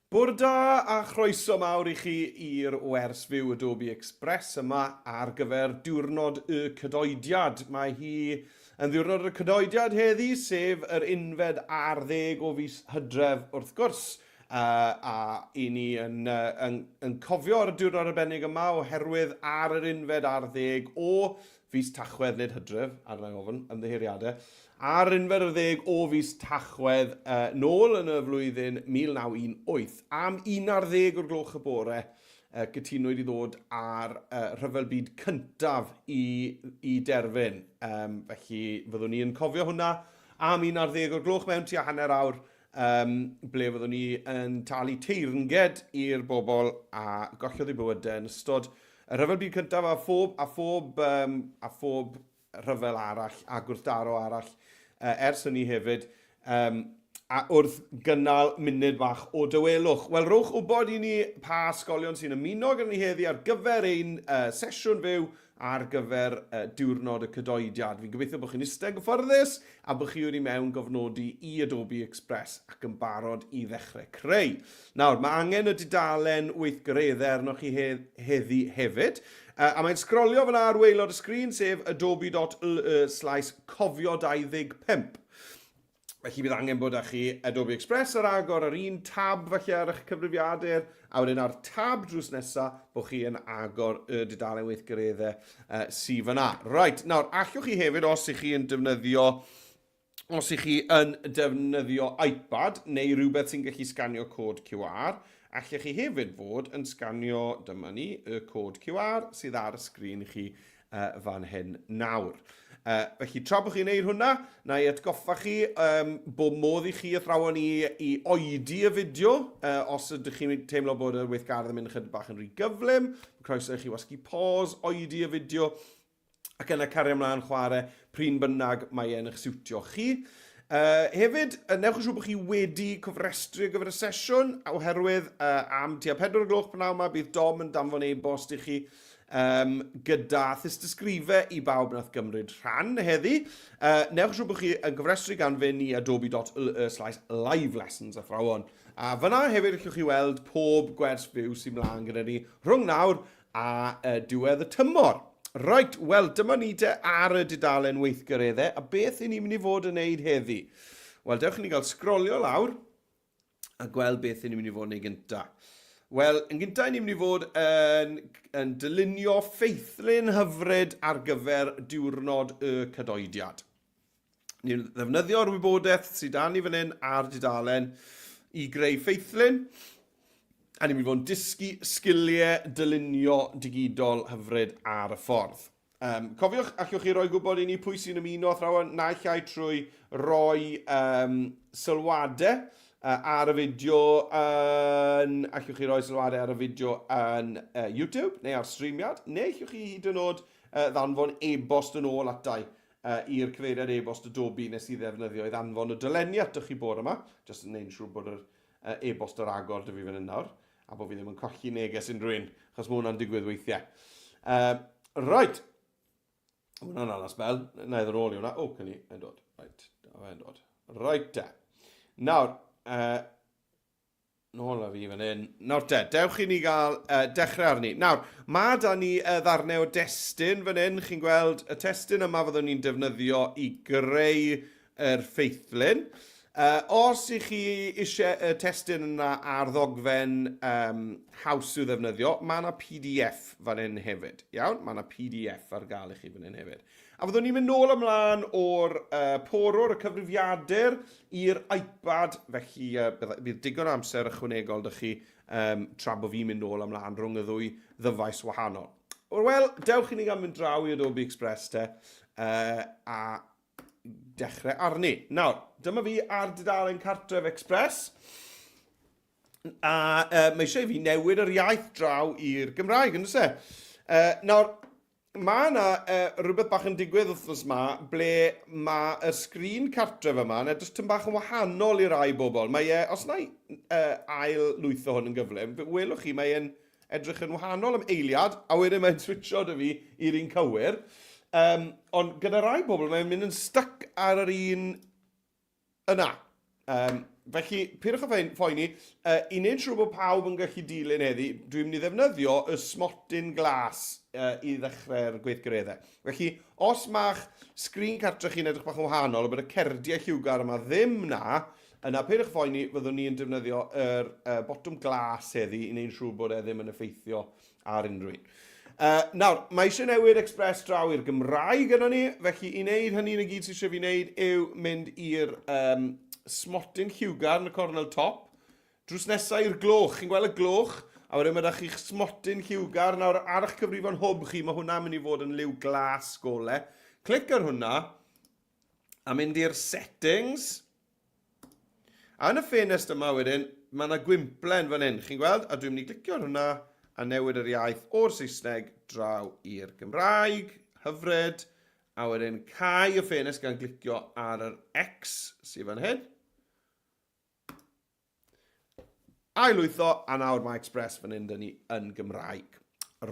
Bore da a chroeso mawr i chi i'r wers fyw Adobe Express yma ar gyfer diwrnod y Cadoediad. Mae hi yn ddiwrnod y Cadoediad heddi, sef yr unfed ar ddeg o fis Hydref wrth gwrs. Uh, a i ni yn, uh, yn, yn cofio ar y diwrnod arbennig yma oherwydd ar yr unfed ar ddeg o fis Tachwedd, nid Hydref, arna i ofn, ymddiheuriadau, ar unfed ar ddeg o fis Tachwedd uh, nôl yn y flwyddyn 1918, am 11 o'r gloch y bore, uh, gytunwyd i ddod ar uh, rhyfel byd cyntaf i, i derfyn. Um, felly fyddwn ni yn cofio hwnna am 11 o'r gloch mewn tua hanner awr, um, ble fyddwn ni yn talu teyrnged i'r bobl a gollodd eu bywydau yn ystod y Rhyfel Byd Cyntaf a phob, a phob, um, a phob rhyfel arall a gwrthdaro arall uh, ers hynny hefyd, um, a wrth gynnal munud fach o dawelwch. Wel, rhowch wybod i ni pa ysgolion sy'n ymuno gyda ni heddi ar gyfer ein uh, sesiwn fyw ar gyfer Diwrnod y Cadoediad. Fi'n gobeithio bod chi'n eistedd yn gyfforddus a bod chi wedi mewn gofnodi i Adobe Express ac yn barod i ddechrau creu. Nawr, mae angen y dudalen weithgareddau arnoch chi he heddi hefyd. Uh, a mae'n sgrolio fyna ar waelod y sgrin, sef adobe.ly slaes cofio 25. Felly bydd angen bod â chi Adobe Express ar agor ar un tab falle ar eich cyfrifiadur, a wedyn ar tab drws nesa bod chi yn agor y dudalen weithgareddau uh, sydd fyna. Right, nawr, allwch chi hefyd, os ych chi yn defnyddio os ych chi yn defnyddio iPad neu rhywbeth sy'n gallu sganio cod QR, allech chi hefyd fod yn sganio, dyma ni, y cod QR sydd ar y sgrin i chi uh, fan hyn nawr. Uh, felly, tra bod chi'n neud hwnna, na i atgoffa chi um, bod modd i chi athrawon i, i oedi y fideo. Uh, os ydych chi'n teimlo bod y weithgaredd yn mynd chydig bach yn rhy gyflym, croeso i chi wasgu pause, oedi y fideo, ac yna cario ymlaen chwarae pryn bynnag mae e'n eich siwtio chi. Uh, hefyd, newch yn siŵr bod chi wedi cofrestru ar gyfer y sesiwn, oherwydd uh, am tua 4 o'r gloch pnawn yma bydd Dom yn danfon e-bost i chi um, gyda thystysgrifau i bawb nath gymryd rhan heddi. Uh, newch yn siŵr bod chi yn cofrestru gan fynd i adobe.ly slash live lessons athrawon. A fyna hefyd allwch chi weld pob gwers fyw sy'n mlaen gyda ni rhwng nawr a uh, diwedd y tymor. Reit, wel, dyma ni te ar y dudalen weithgareddau, a beth i ni'n mynd i fod yn neud heddi? Wel, dewch i ni gael sgrolio lawr a gweld beth i ni'n mynd i fod yn ei gynta. Wel, yn gyntaf, ni'n mynd i fod yn, yn dylunio ffeithlun hyfryd ar gyfer diwrnod y cadoediad. Ni'n ddefnyddio'r wybodaeth sydd dan ni fan hyn ar dudalen i greu ffeithlun. A ni'n mynd i fod yn dysgu sgiliau dylunio digidol hyfryd ar y ffordd. Um, cofiwch, allwch chi roi gwybod i ni pwy sy'n ymuno athrawon, naill ai trwy roi um, sylwadau uh, ar y fideo yn... Allwch chi roi sylwadau ar y fideo yn uh, YouTube neu ar streamiad, neu allwch chi hyd yn oed uh, ddanfon e-bost yn ôl atai uh, i'r cyfeiriad e-bost Adobe nes i ddefnyddio i ddanfon y dolenni atoch chi bore yma. Jyst yn neud yn siŵr bod yr uh, e-bost ar agor dy fi fan hyn nawr, a bod fi ddim yn colli neges unrhyw un, achos mae hwnna'n digwydd weithiau. Uh, right. Mae hwnna'n alas bel. Na i ddod ôl i hwnna. O, cynni, yn dod. Right, fe'n dod. Right te. Nawr, uh, Nôl â fi fan hyn. Nawr te, dewch i ni gael uh, dechrau arni. Nawr, mae da ni uh, ddarnau o destun fan hyn. Chi'n gweld y testun yma fyddwn ni'n defnyddio i greu yr ffeithlun. Uh, os i chi eisiau y testun yna ar ddogfen um, haws i'w ddefnyddio, mae yna PDF fan hyn hefyd. Iawn, mae yna PDF ar gael i chi fan hyn hefyd. A fyddwn ni'n mynd nôl ymlaen o'r uh, porwr, y cyfrifiadur, i'r iPad, felly uh, bydd digon o amser ychwanegol dych chi um, tra bod fi'n mynd nôl ymlaen rhwng y ddwy ddyfais wahanol. Wel, dewch i ni gael mynd draw i Adobe Express te, uh, a dechrau arni. Nawr, dyma fi ar dudalen Cartref Express. A uh, mae eisiau i fi newid yr iaith draw i'r Gymraeg, yn dweud e? Uh, nawr, Mae yna uh, rhywbeth bach yn digwydd wythnos yma ble mae y sgrin cartref yma yn edrych tyn bach yn wahanol i rai bobl. Mae e, os na i uh, ail lwytho hwn yn gyflym, welwch chi mae e'n edrych yn wahanol am eiliad, a wedyn mae'n switcho dy fi i'r un cywir. Um, ond gyda rai bobl mae'n mynd yn stuck ar yr un yna. Um, Felly, peidiwch â phoeni, uh, i wneud siŵr bod pawb yn gallu dilyn heddi, dwi'n mynd i ddefnyddio y smotyn glas uh, i ddechrau'r gweithgareddau. Felly, os mae'ch sgrin cartre chi'n edrych bach yn wahanol, a bod y cerdiau lliwgar yma ddim na, yna peidiwch â phoeni, fyddwn ni'n defnyddio yr uh, botwm glas heddi i wneud siŵr bod e ddim yn effeithio ar unrhyw un. Uh, nawr, mae eisiau newid Express draw i'r Gymraeg yno ni, felly i wneud hynny yn y gyd sydd eisiau fi wneud yw mynd i'r um, smotyn lliwgar yn y cornel top, drws nesaf i'r gloch, chi'n gweld y gloch, a wedyn mae da chi'ch smotyn lliwgar, nawr ar eich cyfrifon hwb chi, mae hwnna'n mynd i fod yn liw glas gole. Clic ar hwnna, a mynd i'r settings, A yn y ffenest yma wedyn, mae yna gwymplen fan hyn, chi'n gweld? A dwi'n mynd i glicio ar hwnna a newid yr iaith o'r Saesneg draw i'r Gymraeg. Hyfryd. A wedyn cau y ffenest gan glicio ar yr X sydd fan hyn. Ailwytho, a nawr mae Express fan hyn dyn ni yn Gymraeg.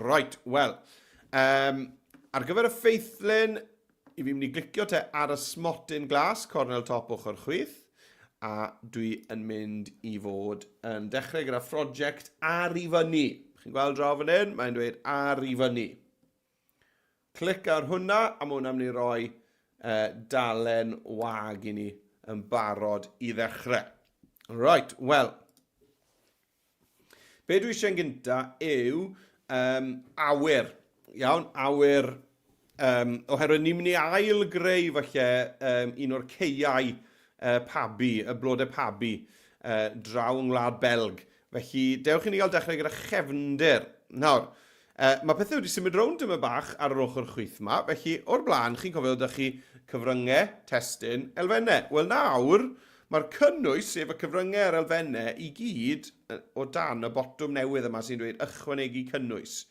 Right, wel, um, ar gyfer y ffeithlun, i fi mynd i glicio te ar y smotyn glas, cornel top ochr chwith, a dwi yn mynd i fod yn dechrau gyda phrosiect ar i fyny. Chi'n gweld draw fan hyn? Mae'n dweud ar i fyny. Clic ar hwnna, a mae hwnna'n mynd i roi uh, dalen wag i ni yn barod i ddechrau. Right, wel, be dwi eisiau'n gynta yw um, awyr. Iawn, awyr, um, oherwydd ni'n mynd i ail greu falle um, un o'r ceiau uh, pabi, y blodau pabi, uh, draw yng Ngwlad Belg. Felly, dewch i ni gael dechrau gyda chefndir. Nawr, uh, mae pethau wedi symud rownd dyma bach ar yr ochr chwith yma, felly o'r blaen, chi'n cofio ydych chi cyfryngau, testun, elfennau. Wel nawr, mae'r cynnwys, sef y cyfryngau a'r elfennau, i gyd o dan y botwm newydd yma sy'n dweud ychwanegu cynnwys.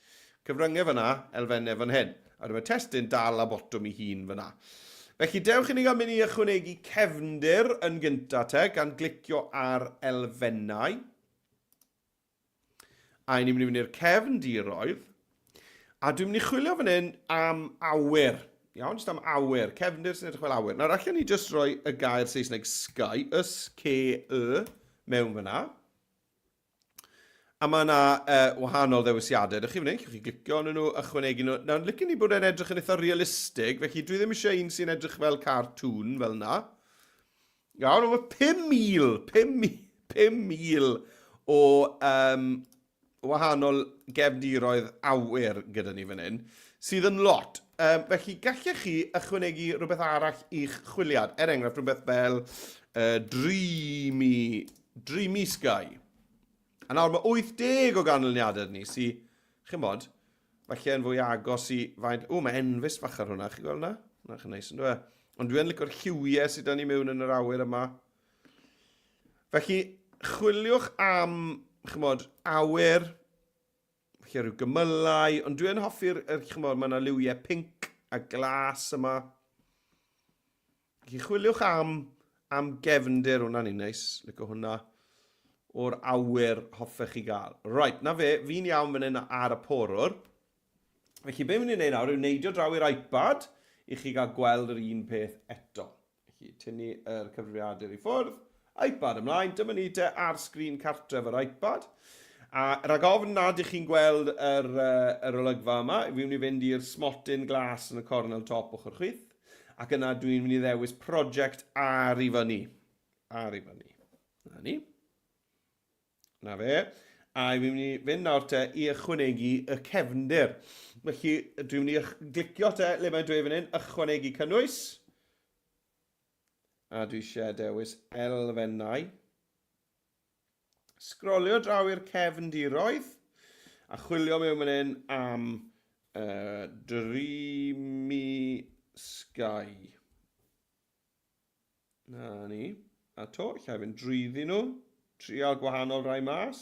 Cyfryngau fyna, elfennau fan hyn. A dyma testun dal a botwm i hun fyna. Felly dewch i ni gael mynd i ychwanegu cefndir yn gynta te, gan glicio ar elfennau. A ni'n mynd i fynd i'r cefndiroedd. A dwi'n mynd i chwilio fan hyn am awyr. Iawn, jyst am awyr. Cefndir sy'n edrych fel awyr. Nawr, allan ni jyst rhoi y gair Saesneg sky, S-K-Y, mewn fyna. A mae yna uh, wahanol ddewisiadau. Ydych chi fan hyn, chi glicio arnyn nhw, ychwanegu nhw. Nawr, licen ni bod e'n edrych yn eitha realistig, felly dwi ddim eisiau un sy'n edrych fel cartoon fel yna. Iawn, ond mae 5,000, 5,000, 5,000 o um, wahanol gefndiroedd awyr gyda ni fan hyn, sydd yn lot. Um, felly gallech chi ychwanegu rhywbeth arall i'ch chwiliad. Er enghraifft, rhywbeth fel uh, Dreamy Dreamy Sky. A nawr mae 80 o ganlyniadau ni sy, chimod, falle yn fwy agos i faint... O, mae enfys fach ar hwnna, chi'n gweld hwnna? Hwnna'n chi'n neis, yn dweud. Ond dwi yn licio'r lliwiau sydd da ni mewn yn yr awyr yma. Felly, chwiliwch am, chimod, awyr, falle rhyw gymylau, ond dwi yn hoffi'r, er, chimod, mae yna liwiau pinc a glas yma. Felly chwiliwch am, am gefndir, hwnna'n un neis, licio hwnna, o'r awyr hoffech chi gael. Right, na fe, fi'n iawn fan hyn ar y porwr. Felly be fi'n mynd i wneud nawr yw neidio draw i'r iPad i chi gael gweld yr un peth eto. Felly tynnu yr cyfrifiadur i ffwrdd, iPad ymlaen, dyma ni te ar sgrin cartref yr iPad. A rhag ofn nad ych chi'n gweld yr, uh, yr olygfa yma, fi'n mynd i fynd i'r smotyn glas yn y cornel top ochr chwith. Ac yna dwi'n mynd i ddewis project ar i fyny. Ar i fyny. Na ni. Na fe. A dwi'n mynd i fynd nawr te i ychwanegu y cefndir. Felly dwi'n mynd i glicio te le mae'n dweud fan hyn, ychwanegu cynnwys. A dwi eisiau dewis elfennau. Sgrolio draw i'r cefndiroedd a chwilio mewn fan hyn am uh, Dreamy Sky. Na ni. A to, lle fynd drwyddi nhw. Trial gwahanol rai mas.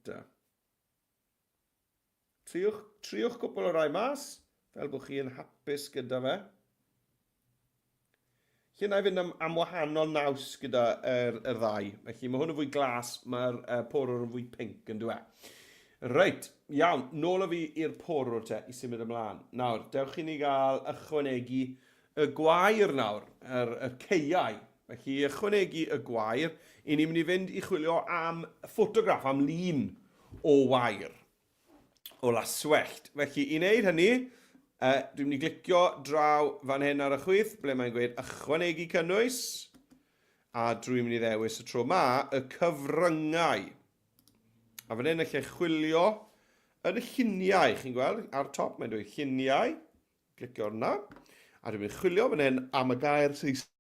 Da. Triwch, triwch gwpl o rai mas, fel bod chi yn hapus gyda fe. Lle na i fynd am, am wahanol naws gyda yr, yr ddau. Felly mae hwn yn fwy glas, mae'r uh, porwr yn fwy pink yn dweud. Reit, iawn, nôl â fi i'r porwr te, i symud ymlaen. Nawr, dewch i ni gael ychwanegu y gwair nawr, yr, yr ceiau. Felly, ychwanegu y gwair, i ni'n mynd i fynd i chwilio am ffotograff, am lun o wair, o laswellt. Felly, i wneud hynny, uh, dwi'n mynd i glicio draw fan hyn ar y chwith, ble mae'n gweud ychwanegu cynnwys, a dwi'n mynd i ddewis y tro ma y cyfryngau. A fan hyn allai chwilio yn y lluniau, chi'n gweld, ar top mae'n dweud lluniau, clicio arna, a dwi'n mynd chwilio fan hyn am y gair Saesneg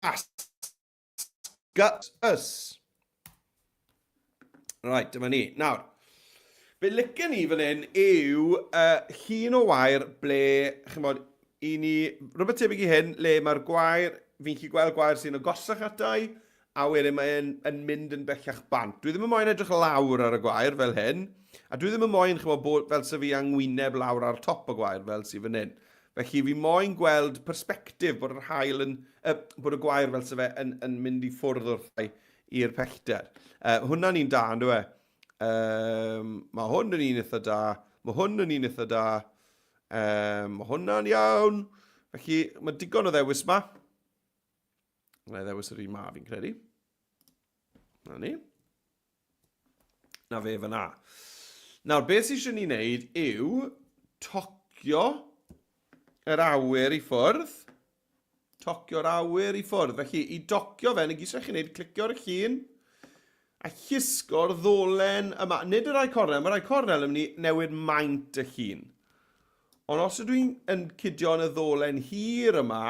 as, gut, us. Right, dyma ni. Nawr, be licen ni fan hyn yw uh, llun o wair ble, chi'n bod, i ni, rhywbeth tebyg i hyn, le mae'r gwair, fi'n gallu gweld gwair sy'n agosach atai, a wedyn mae e'n yn mynd yn bellach bant. Dwi ddim yn moyn edrych lawr ar y gwair fel hyn, a dwi ddim yn moyn, chymod, bod fel sy fi angwyneb lawr ar top y gwair fel sy fan hyn. Felly fi moyn gweld persbectif bod yr haul yn, uh, bod y gwair fel sy fe yn, yn mynd i ffwrdd wrthau i'r pellter. Uh, hwnna'n un da, ynddo e? Um, mae hwn yn un eitha da, mae hwn yn un eitha da, um, mae hwnna'n iawn. Felly mae digon o ddewis ma. Na i ddewis yr un ma, fi'n credu. Na ni. Na fe fyna. Nawr, beth sydd eisiau ni wneud yw tocio yr awyr i ffwrdd. Tocio'r awyr i ffwrdd. Felly, i docio fe, na gyd sy'n chi'n gwneud, clicio ar y llun a llusgo'r ddolen yma. Nid yr rai cornel, mae rai cornel yn mynd i newid maint y llun. Ond os ydw i'n yn cydio yn y ddolen hir yma,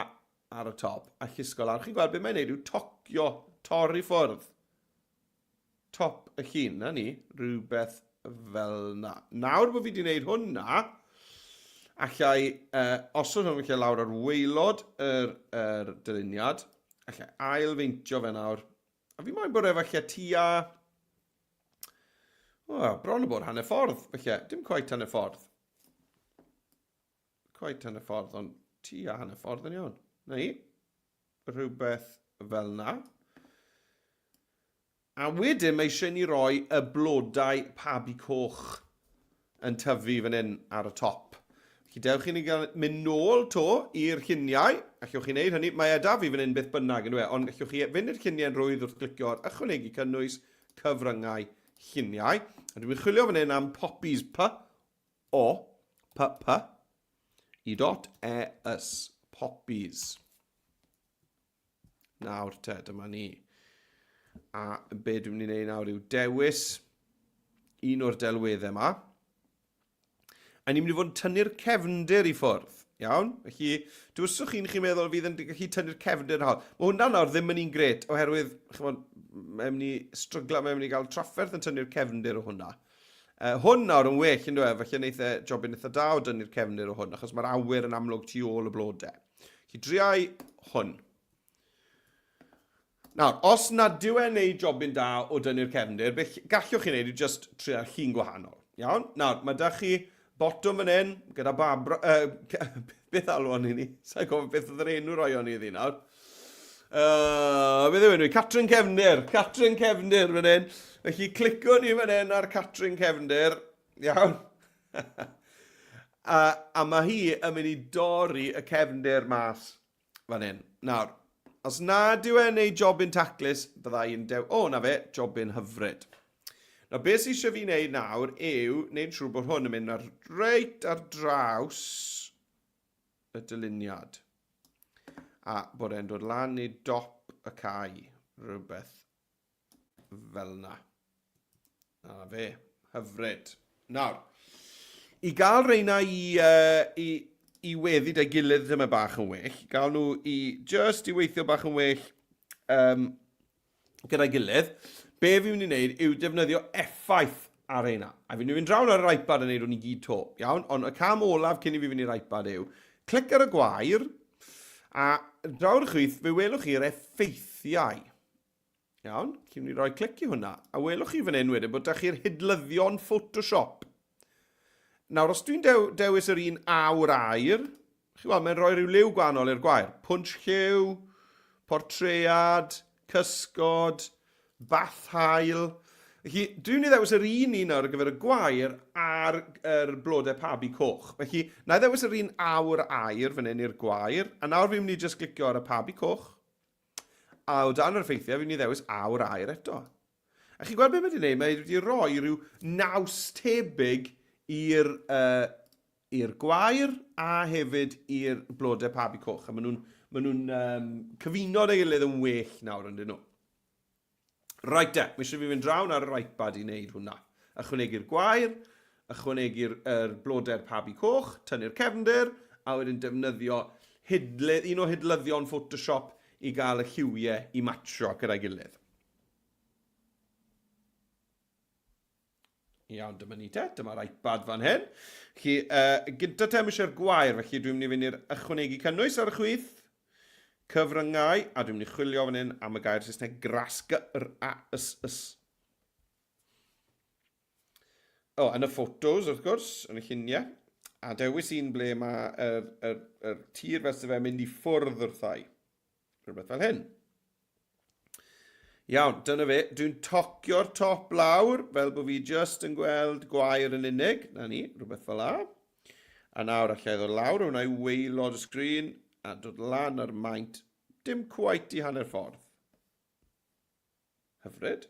ar y top a llusgo lawr. Chi'n gweld beth mae'n neud yw tocio, torri ffwrdd top y llun. Na ni, rhywbeth fel na. Nawr bod fi wedi gwneud hwnna, allai uh, osod hwn felly lawr ar waelod yr, yr dyluniad. Allai ail-feintio fe nawr. A fi moyn bod e falle tua... Oh, bron o bod hanner ffordd, felly. Dim quite hanner ffordd. Quite hanner ffordd, ond tua hanner ffordd yn iawn. Na i, rhywbeth fel na. A wedyn mae eisiau ni roi y blodau pabi coch yn tyfu fan hyn ar y top. Felly dewch i ni gael mynd nôl to i'r lluniau. Allwch chi wneud hynny. Mae e da fi fan hyn beth bynnag yn dweud, e? ond allwch chi fynd i'r lluniau'n rhwydd wrth glicio ar ychwanegu cynnwys cyfryngau lluniau. A dwi'n chwilio fan hyn am poppies P O, P, P, I dot, E, S, poppies. Nawr te, dyma ni. A be dwi'n mynd i wneud nawr yw dewis un o'r delweddau yma. A ni'n mynd i fod yn tynnu'r cefndir i ffwrdd. Iawn? Felly, dywyswch chi'n chi'n meddwl fydd yn gallu tynnu'r cefndir yn hawdd. Mae hwnna nawr ddim yn un gret, oherwydd, chymod, mae'n mynd i stryglo, mae'n mynd i gael trafferth yn tynnu'r cefndir o hwnna. Uh, hwn nawr yn well, yn dweud, falle wneith e jobyn eitha da o dynnu'r cefndir o hwn, achos mae'r awyr yn amlwg tu ôl y blodau. Felly driau hwn. Nawr, os nad yw e'n neud jobyn da o dynnu'r cefndir, beth gallwch chi wneud yw just trial llun gwahanol. Iawn? Nawr, mae da chi botwm fan hyn, gyda Barbara... Uh, beth alwon ni ni? Sa'n cofio beth oedd yr enw roi o'n i iddi nawr. Uh, beth yw enw? Catrin Cefndir. Catrin Cefndir fan hyn. Felly clicio ni fan hyn ar Catrin Cefndir. Iawn. a, a mae hi yn mynd i dorri y cefndir mas fan hyn. Nawr, os nad yw e'n neud jobyn taclus, bydda i'n dew... O, na fe, jobyn hyfryd. Nawr, beth sydd eisiau fi wneud nawr yw wneud siŵr bod hwn yn mynd ar reit ar draws y dyluniad. A bod e'n dod lan i dop y cae, rhywbeth fel yna. Na fe, hyfryd. Nawr, i gael reina i, uh, i, i weddu da'i gilydd dyma bach yn well, i gael nhw i just i weithio bach yn well um, gyda'i gilydd, be fi'n mynd i wneud yw defnyddio effaith ar reina. A fi'n mynd drawn ar yr iPad yn neud hwn i gyd to, iawn? Ond y cam olaf cyn i fi fynd i'r iPad yw, clic ar y gwair, a draw'r chwith, fe welwch chi'r effeithiau. Iawn, chi'n mynd i roi clic i hwnna. A welwch chi fan hyn wedyn bod da chi'r hidlyddion Photoshop. Nawr, os dwi'n dew dewis yr un awr air, chi weld, mae'n rhoi rhyw liw gwahanol i'r gwair. Pwnch lliw, portread, cysgod, bath hael. Felly, dwi'n mynd i ddewis yr un un ar gyfer y gwair a'r er blodau pabi coch. Felly, na i ddewis yr un awr air fan hyn i'r gwair, a nawr fi'n mynd i just glicio ar y pabi coch, a o dan yr effeithiau fi'n mynd i ddewis awr air eto. A chi'n gweld beth mae wedi gwneud? Mae wedi rhoi rhyw naws tebyg i'r uh, i'r gwair a hefyd i'r blodau pabi coch. A maen nhw'n maen nhw um, cyfuno ei gilydd yn well nawr, yn dyn nhw. Right de, mae eisiau fi fynd draw ar yr iPad i wneud hwnna. Ychwanegu'r gwair, ychwanegu'r er blodau'r pabi coch, tynnu'r cefndir, a wedyn defnyddio hidlydd, un o hidlyddion Photoshop i gael y lliwiau i matcho gyda'i gilydd. Iawn, dyma ni te, dyma'r iPad fan hyn. Chi, uh, gynta te, mae eisiau'r gwair, felly dwi'n mynd i fynd i'r ychwanegu cynnwys ar y chwith, cyfryngau, a dwi'n mynd i chwilio fan hyn am y gair Saesneg gras, g, r, a, s, s. O, yn y ffotos, wrth gwrs, yn y lluniau. A dewis un ble mae yr, yr, yr tir fel sydd fe'n mynd i ffwrdd wrthau. Rhywbeth fel hyn. Iawn, dyna fe. Dwi'n tocio'r top lawr, fel bod fi just yn gweld gwair yn unig. Na ni, rhywbeth fel la. A nawr allai ddod lawr hwnna i waelod y sgrin a dod lan ar maint dim cweit i hanner ffordd. Hyfryd.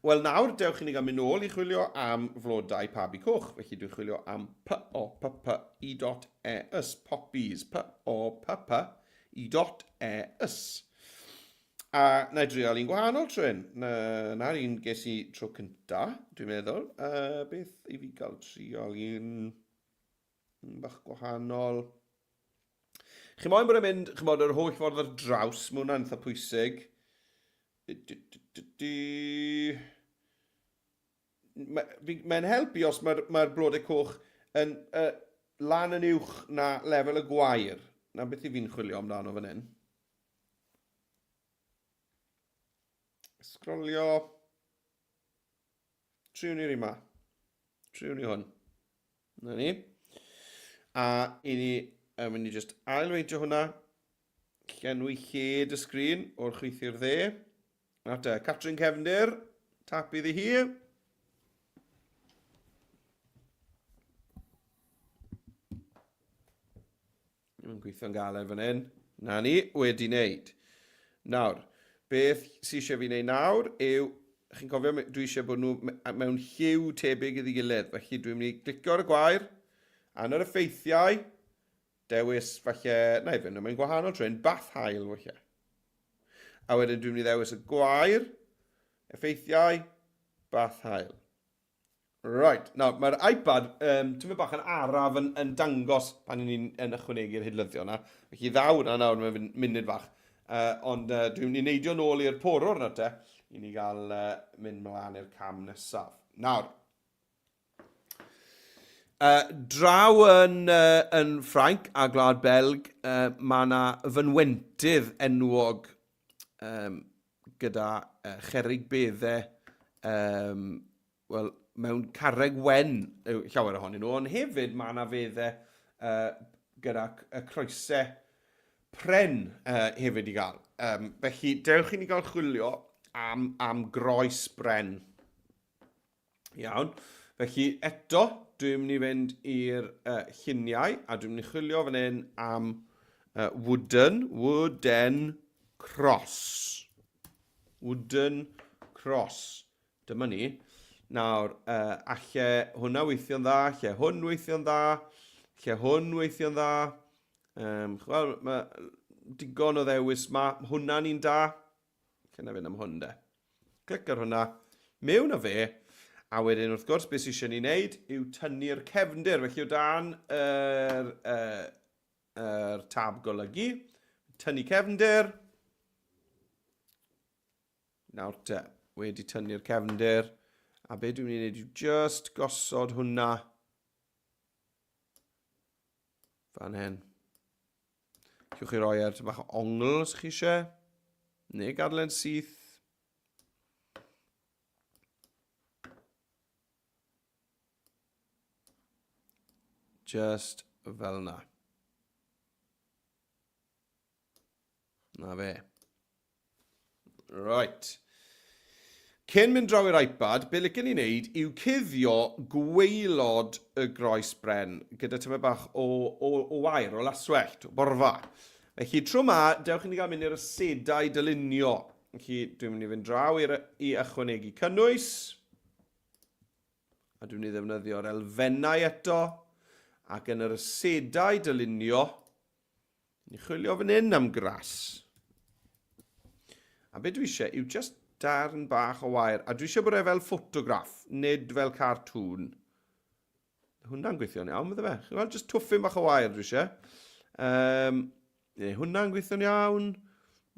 Wel nawr, dewch i ni gael mynd nôl i chwilio am flodau pabi coch. Felly dwi'n chwilio am P O P P I dot E S, poppies, P O P P I dot E S. A na i drial un gwahanol tro hyn. Na, na'r un ges i tro cynta, dwi'n meddwl. Uh, beth i fi gael trial un bach gwahanol. Chi moyn bod yn mynd, chymod, yr holl ffordd ar draws, mae hwnna'n eitha pwysig. Mae'n mae helpu os mae'r mae blodau coch yn uh, lan yn uwch na lefel y gwair. Na beth i fi'n chwilio amdano fan hyn. Sgrolio. Triwn ni'r un ma. Triwn ni hwn. Na ni. A i ni yn mynd i just ailweintio hwnna. Llenwi lled y sgrin o'r chwith i'r dde. Nawr te, Catrin Cefndir, tap iddi hi. Mae'n gweithio'n galed fan hyn. Na ni, wedi wneud. Nawr, beth sydd eisiau fi wneud nawr yw, chi'n cofio, dwi eisiau bod nhw mewn lliw tebyg iddi gilydd. Felly dwi'n mynd i glicio ar y gwair, a yn yr effeithiau, dewis falle, na i fynd, mae'n gwahanol tro hyn, bath haul falle. A wedyn dwi'n mynd i ddewis y gwair, effeithiau, bath haul. Right, nawr mae'r iPad um, tymed bach yn araf yn, yn dangos pan ni'n yn ychwanegu'r hidlyddion yna. Felly ddaw hwnna nawr mewn munud fach. Uh, ond uh, dwi'n mynd i neidio nôl i'r porwr nawr te, i ni gael uh, mynd mlaen i'r cam nesaf. Nawr, uh, draw yn, uh, yn Ffrainc a Gwlad Belg, uh, mae yna fynwentydd enwog um, gyda uh, cherig beddau, um, wel, mewn carreg wen yw llawer ohonyn nhw, ond hefyd mae yna feddau uh, gyda y croesau pren uh, hefyd i gael. Um, felly, dewch i ni gael chwilio am, am groes bren. Iawn. Felly eto, dwi'n mynd i fynd i'r uh, lluniau a dwi'n mynd i chwilio fan hyn am uh, wooden, wooden cross. Wooden cross. Dyma ni. Nawr, uh, alle hwnna weithio'n dda, alle hwn weithio'n dda, alle hwn weithio'n dda. Um, Wel, mae digon o ddewis ma. Hwnna'n un da. Lle na fynd am hwn de. Clic ar hwnna, mewn â fe, a wedyn wrth gwrs beth sydd eisiau ni wneud yw tynnu'r cefndir. Felly o dan yr, yr, yr tab golygu, tynnu cefndir. Nawr te, wedi tynnu'r cefndir, a be dwi'n mynd i wneud yw just gosod hwnna fan hyn. Cewch chi roi ar bach o ongl os chi eisiau. Neu gadael e'n syth. Just fel yna. Na fe. Right. Cyn mynd draw i'r iPad, be licen i wneud yw cuddio gwaelod y groes bren gyda tymed bach o, o, o wair, o laswellt, o borfa. Felly, tro ma, dewch i ni gael mynd i'r asedau dylunio. Felly, dwi'n mynd i fynd draw i'r, i ychwanegu cynnwys. A dwi'n mynd i ddefnyddio'r elfennau eto. Ac yn yr asedau dylunio, Ni chwilio fan hyn am gras. A be dwi eisiau yw just darn bach o wair. A dwi eisiau bod e fel ffotograff, nid fel cartŵn. Hwna'n gweithio'n iawn, bydde fe? Chi'n gweld, just twffyn bach o wair dwi eisiau. Um, neu hwnna'n gweithio'n iawn.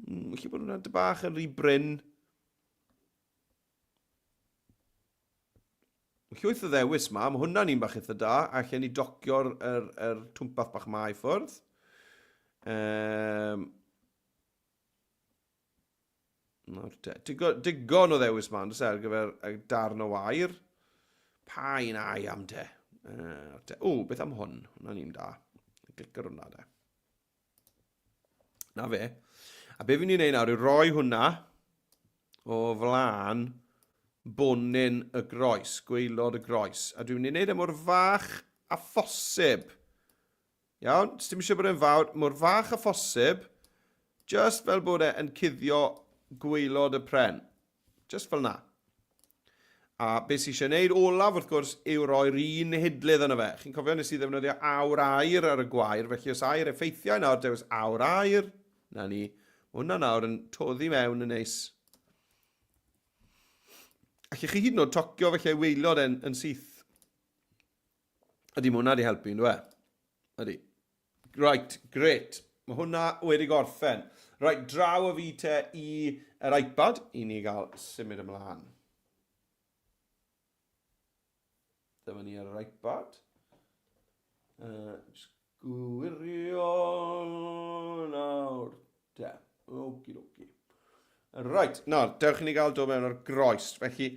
Felly bod hwnna'n dy bach yn rhy brin. Llwyth o ddewis ma, mae hwnna'n un bach eitha da, a lle ni docio'r er, er twmpath bach ma i ffwrdd. Um, nawr te, digon, digon o ddewis ma, ond ar gyfer darn o wair. Pa un ai am te? Uh, te. O, beth am hwn? Hwnna'n un da. Clic ar hwnna de. Na fe. A be fi'n ei wneud nawr yw roi hwnna o flaen bonyn y groes, gwaelod y groes. A dwi'n mynd i wneud e mor fach a phosib. Iawn, dim eisiau bod e'n fawr, mor fach a phosib, just fel bod e yn cuddio gwaelod y pren. Just fel na. A beth sy'n eisiau gwneud olaf, wrth gwrs, yw roi'r un hidlydd yno fe. Chi'n cofio nes i ddefnyddio awr air ar y gwair, felly os air effeithiau nawr, dewis awr air, na ni. Mae hwnna nawr yn toddi mewn yn neis. Allech chi hyd yn oed tocio felly waelod e'n yn syth. Ydy, mae hwnna wedi helpu, ynddo e? Ydy. Right, great. Mae hwnna wedi gorffen. Right, draw o fi te i yr iPad i ni gael symud ymlaen. Dyma ni ar yr iPad. Uh, gwirio nawr. Te. Okie dokie. Right, nawr, dewch i ni gael dod mewn ar groes. Felly,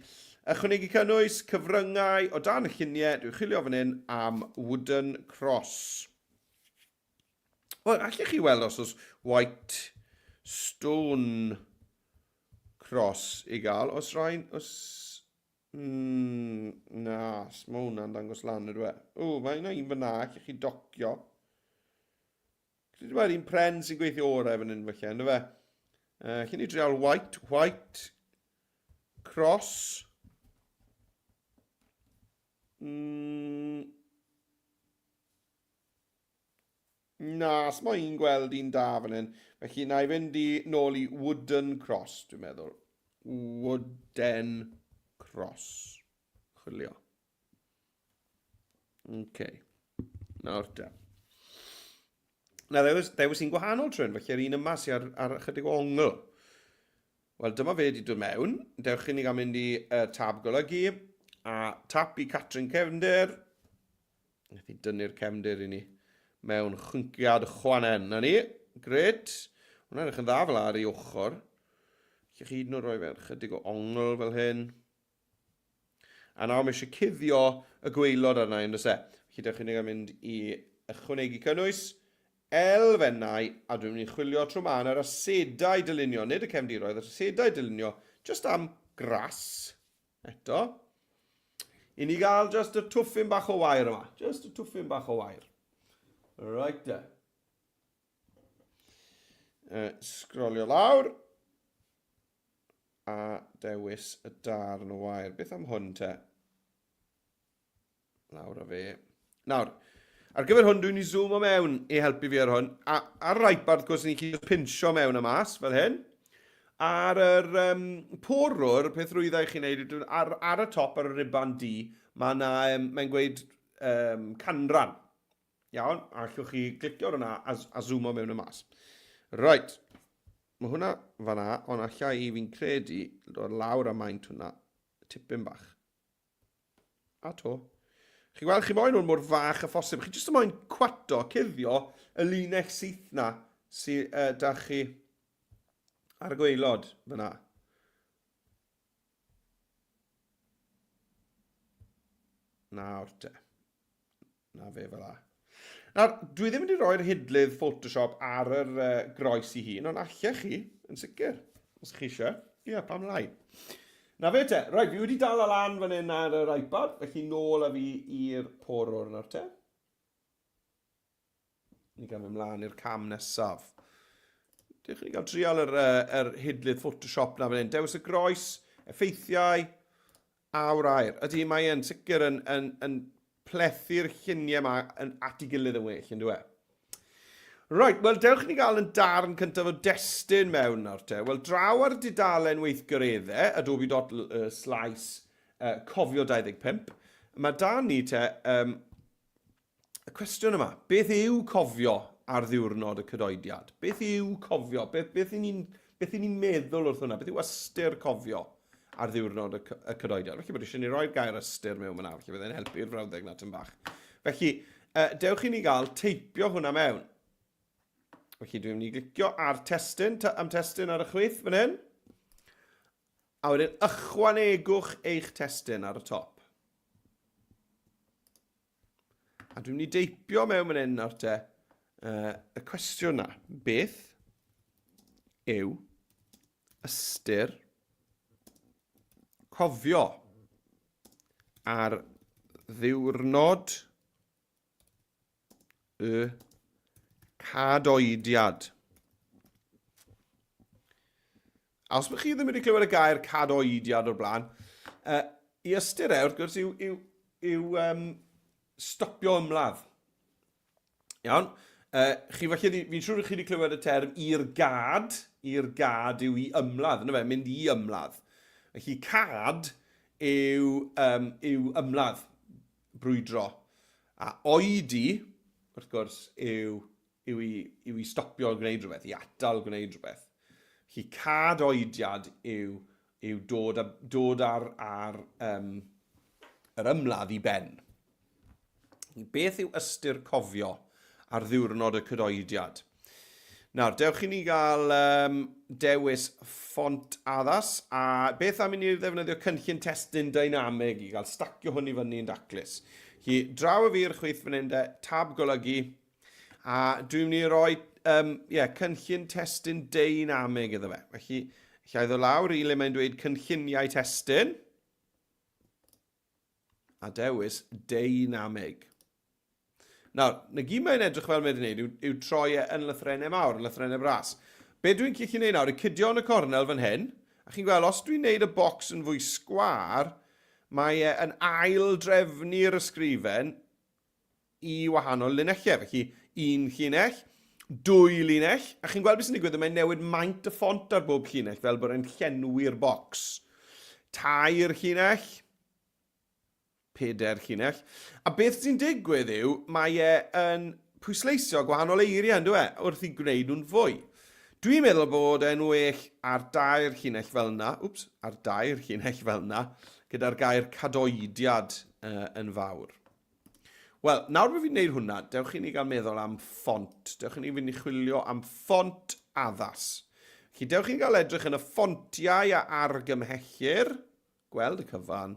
ychwanegu cynnwys, cyfryngau, o dan y lluniau, dwi'n chwilio fan hyn am wooden cross. Wel, allech chi weld os oes white stone cross i gael. Os rhain, os... Mm, na, mae hwnna'n dangos lan ydw e. O, mae yna un fyna, allech chi docio. Credu mae'r un pren sy'n gweithio orau fan hyn felly, ynddo fe? Uh, lle ni drial white, white, cross. Na, smo i'n gweld un da fan hyn. Felly, na i fynd i nôl i wooden cross, dwi'n meddwl. Wooden cross. Chwilio. OK. Nawr te. Na, ddewis, ddewis un gwahanol trwy'n, felly yr un yma sy'n ar, ar ychydig o ongl. Wel, dyma fe wedi dod mewn. Dewch i ni gael mynd i uh, tab golygu, a tap i Catrin Cefndir. Wnaeth i dynnu'r cefndir i ni mewn chwnciad chwanen. Na ni, gret. Hwna'n edrych yn dda fel ar ei ochr. Allwch chi hyd yn oed roi fe chydig o ongl fel hyn. A nawr mae eisiau cuddio y gwaelod arna i, on'd e? Felly dewch i ni gael mynd i ychwanegu cynnwys, elfennau, a dwi'n mynd i chwilio trwy mân yr asedau dylunio, nid y cefndiroedd, yr asedau dylunio, just am grass, eto. I ni gael just y twffyn bach o wair yma. Just y twffyn bach o wair. Right there. Uh, sgrolio lawr. A dewis y darn o wair. Beth am hwn te? Lawr â fe. Nawr, ar gyfer hwn dwi'n i zoom o mewn i helpu fi ar hwn. A ar yr iPad, wrth gwrs, ni'n gallu pinsio mewn a mas, fel hyn. Ar yr um, porwr, peth rwydda i chi'n neud, ar, ar y top, ar y riban D, mae yna, um, mae'n gweud um, canran. Iawn, a allwch chi glicio ar hwnna a, a zoomo mewn y mas. Right, mae hwnna fanna, ond alla i fi'n credu dod lawr a maint hwnna tipyn bach. A to. Chi'n gweld, chi moyn hwn mor fach a phosib. Chi jyst yn moyn cwato, cuddio y linell syth na sydd uh, da chi ar y gwaelod fyna. Nawr te. Na fe fel la. Nawr, dwi ddim wedi rhoi'r hidlydd Photoshop ar yr uh, groes i hun, ond allech chi, yn sicr, os chi eisiau. Ie, yeah, pam lai. Na fe te. Reit, fi wedi dal lan fan hyn ar yr iPad, felly nôl â fi i'r porwr nawr te. Ni gael mynd mlaen i'r cam nesaf. Dewch i ni gael trial yr, uh, yr hidlydd Photoshop na fan hyn. Dewis y groes, effeithiau, awr air. Ydy, mae e'n sicr yn, yn, yn plethu'r lluniau yma yn at ei gilydd yn well, yn dwi? Right, wel dewch i ni gael yn darn cyntaf o destun mewn nawr te. Wel, draw ar y dudalen weithgareddau, adobe.slice uh, cofio 25, mae da ni te um, y cwestiwn yma, beth yw cofio ar ddiwrnod y cydoediad? Beth yw cofio? Beth, beth i ni'n beth i ni'n meddwl wrth hwnna? Beth yw ystyr cofio ar ddiwrnod y, y cydoediad? Felly bod eisiau ni roi'r gair ystyr mewn fyna, felly byddai'n helpu'r frawddeg na tyn bach. Felly, dewch i ni gael teipio hwnna mewn. Felly dwi'n mynd i glicio ar testun, am testun ar y chwith fan hyn. A wedyn ychwanegwch eich testun ar y top. A dwi'n mynd i deipio mewn fan hyn nawr te uh, y cwestiwn na. Beth yw ystyr cofio ar ddiwrnod y cadoediad? A os bych chi ddim wedi clywed y gair cadoediad o'r blaen, uh, i ystyr e, wrth gwrs, yw, yw, yw um, stopio ymladd. Iawn? Uh, chi falle, fi'n siŵr chi wedi clywed y term i'r gad, i'r gad yw i ymladd, yna fe, mynd i ymladd. Felly cad yw, um, yw ymladd, brwydro. A oedi, wrth gwrs, yw yw i, yw i stopio gwneud rhywbeth, i atal gwneud rhywbeth. Felly cad oediad yw, yw dod, a, dod ar, ar um, yr ymladd i ben. Beth yw ystyr cofio ar ddiwrnod y cydoediad? Nawr, dewch i ni gael um, dewis ffont addas, a beth am i ni ddefnyddio cynllun testun dynamig i gael stacio hwn i fyny yn daclus. Hi, draw y fi'r chwith fan hyn de, tab golygu, A dwi'n mynd i roi um, yeah, cynllun testun deinamig iddo fe. Felly, lle iddo lawr i le mae'n dweud cynlluniau testun. A dewis deinamig. Nawr, na gyd mae'n edrych fel mae'n gwneud yw, yw troi e yn lythrennau mawr, yn lythrennau bras. Be dwi'n gallu gwneud nawr yw cydio yn y cornel fan hyn, a chi'n gweld, os dwi'n gwneud y bocs yn fwy sgwâr, mae e yn ail drefnu'r ysgrifen i wahanol linellau. Felly, un llinell, dwy linell, a chi'n gweld beth sy'n digwydd, mae'n newid maint y ffont ar bob llinell fel bod e'n llenwi'r bocs. Tair llinell, pedair llinell. A beth sy'n digwydd yw, mae e yn pwysleisio gwahanol eiriau, yn e, wrth i gwneud nhw'n fwy. Dwi'n meddwl bod e'n well ar dair llinell fel yna, wps, ar dair llinell fel yna, gyda'r gair cadoediad uh, yn fawr. Wel, nawr bod fi'n gwneud hwnna, dewch i ni gael meddwl am ffont. Dewch i ni fynd i chwilio am ffont addas. Felly, dewch i ni gael edrych yn y ffontiau a argymhellir, gweld y cyfan,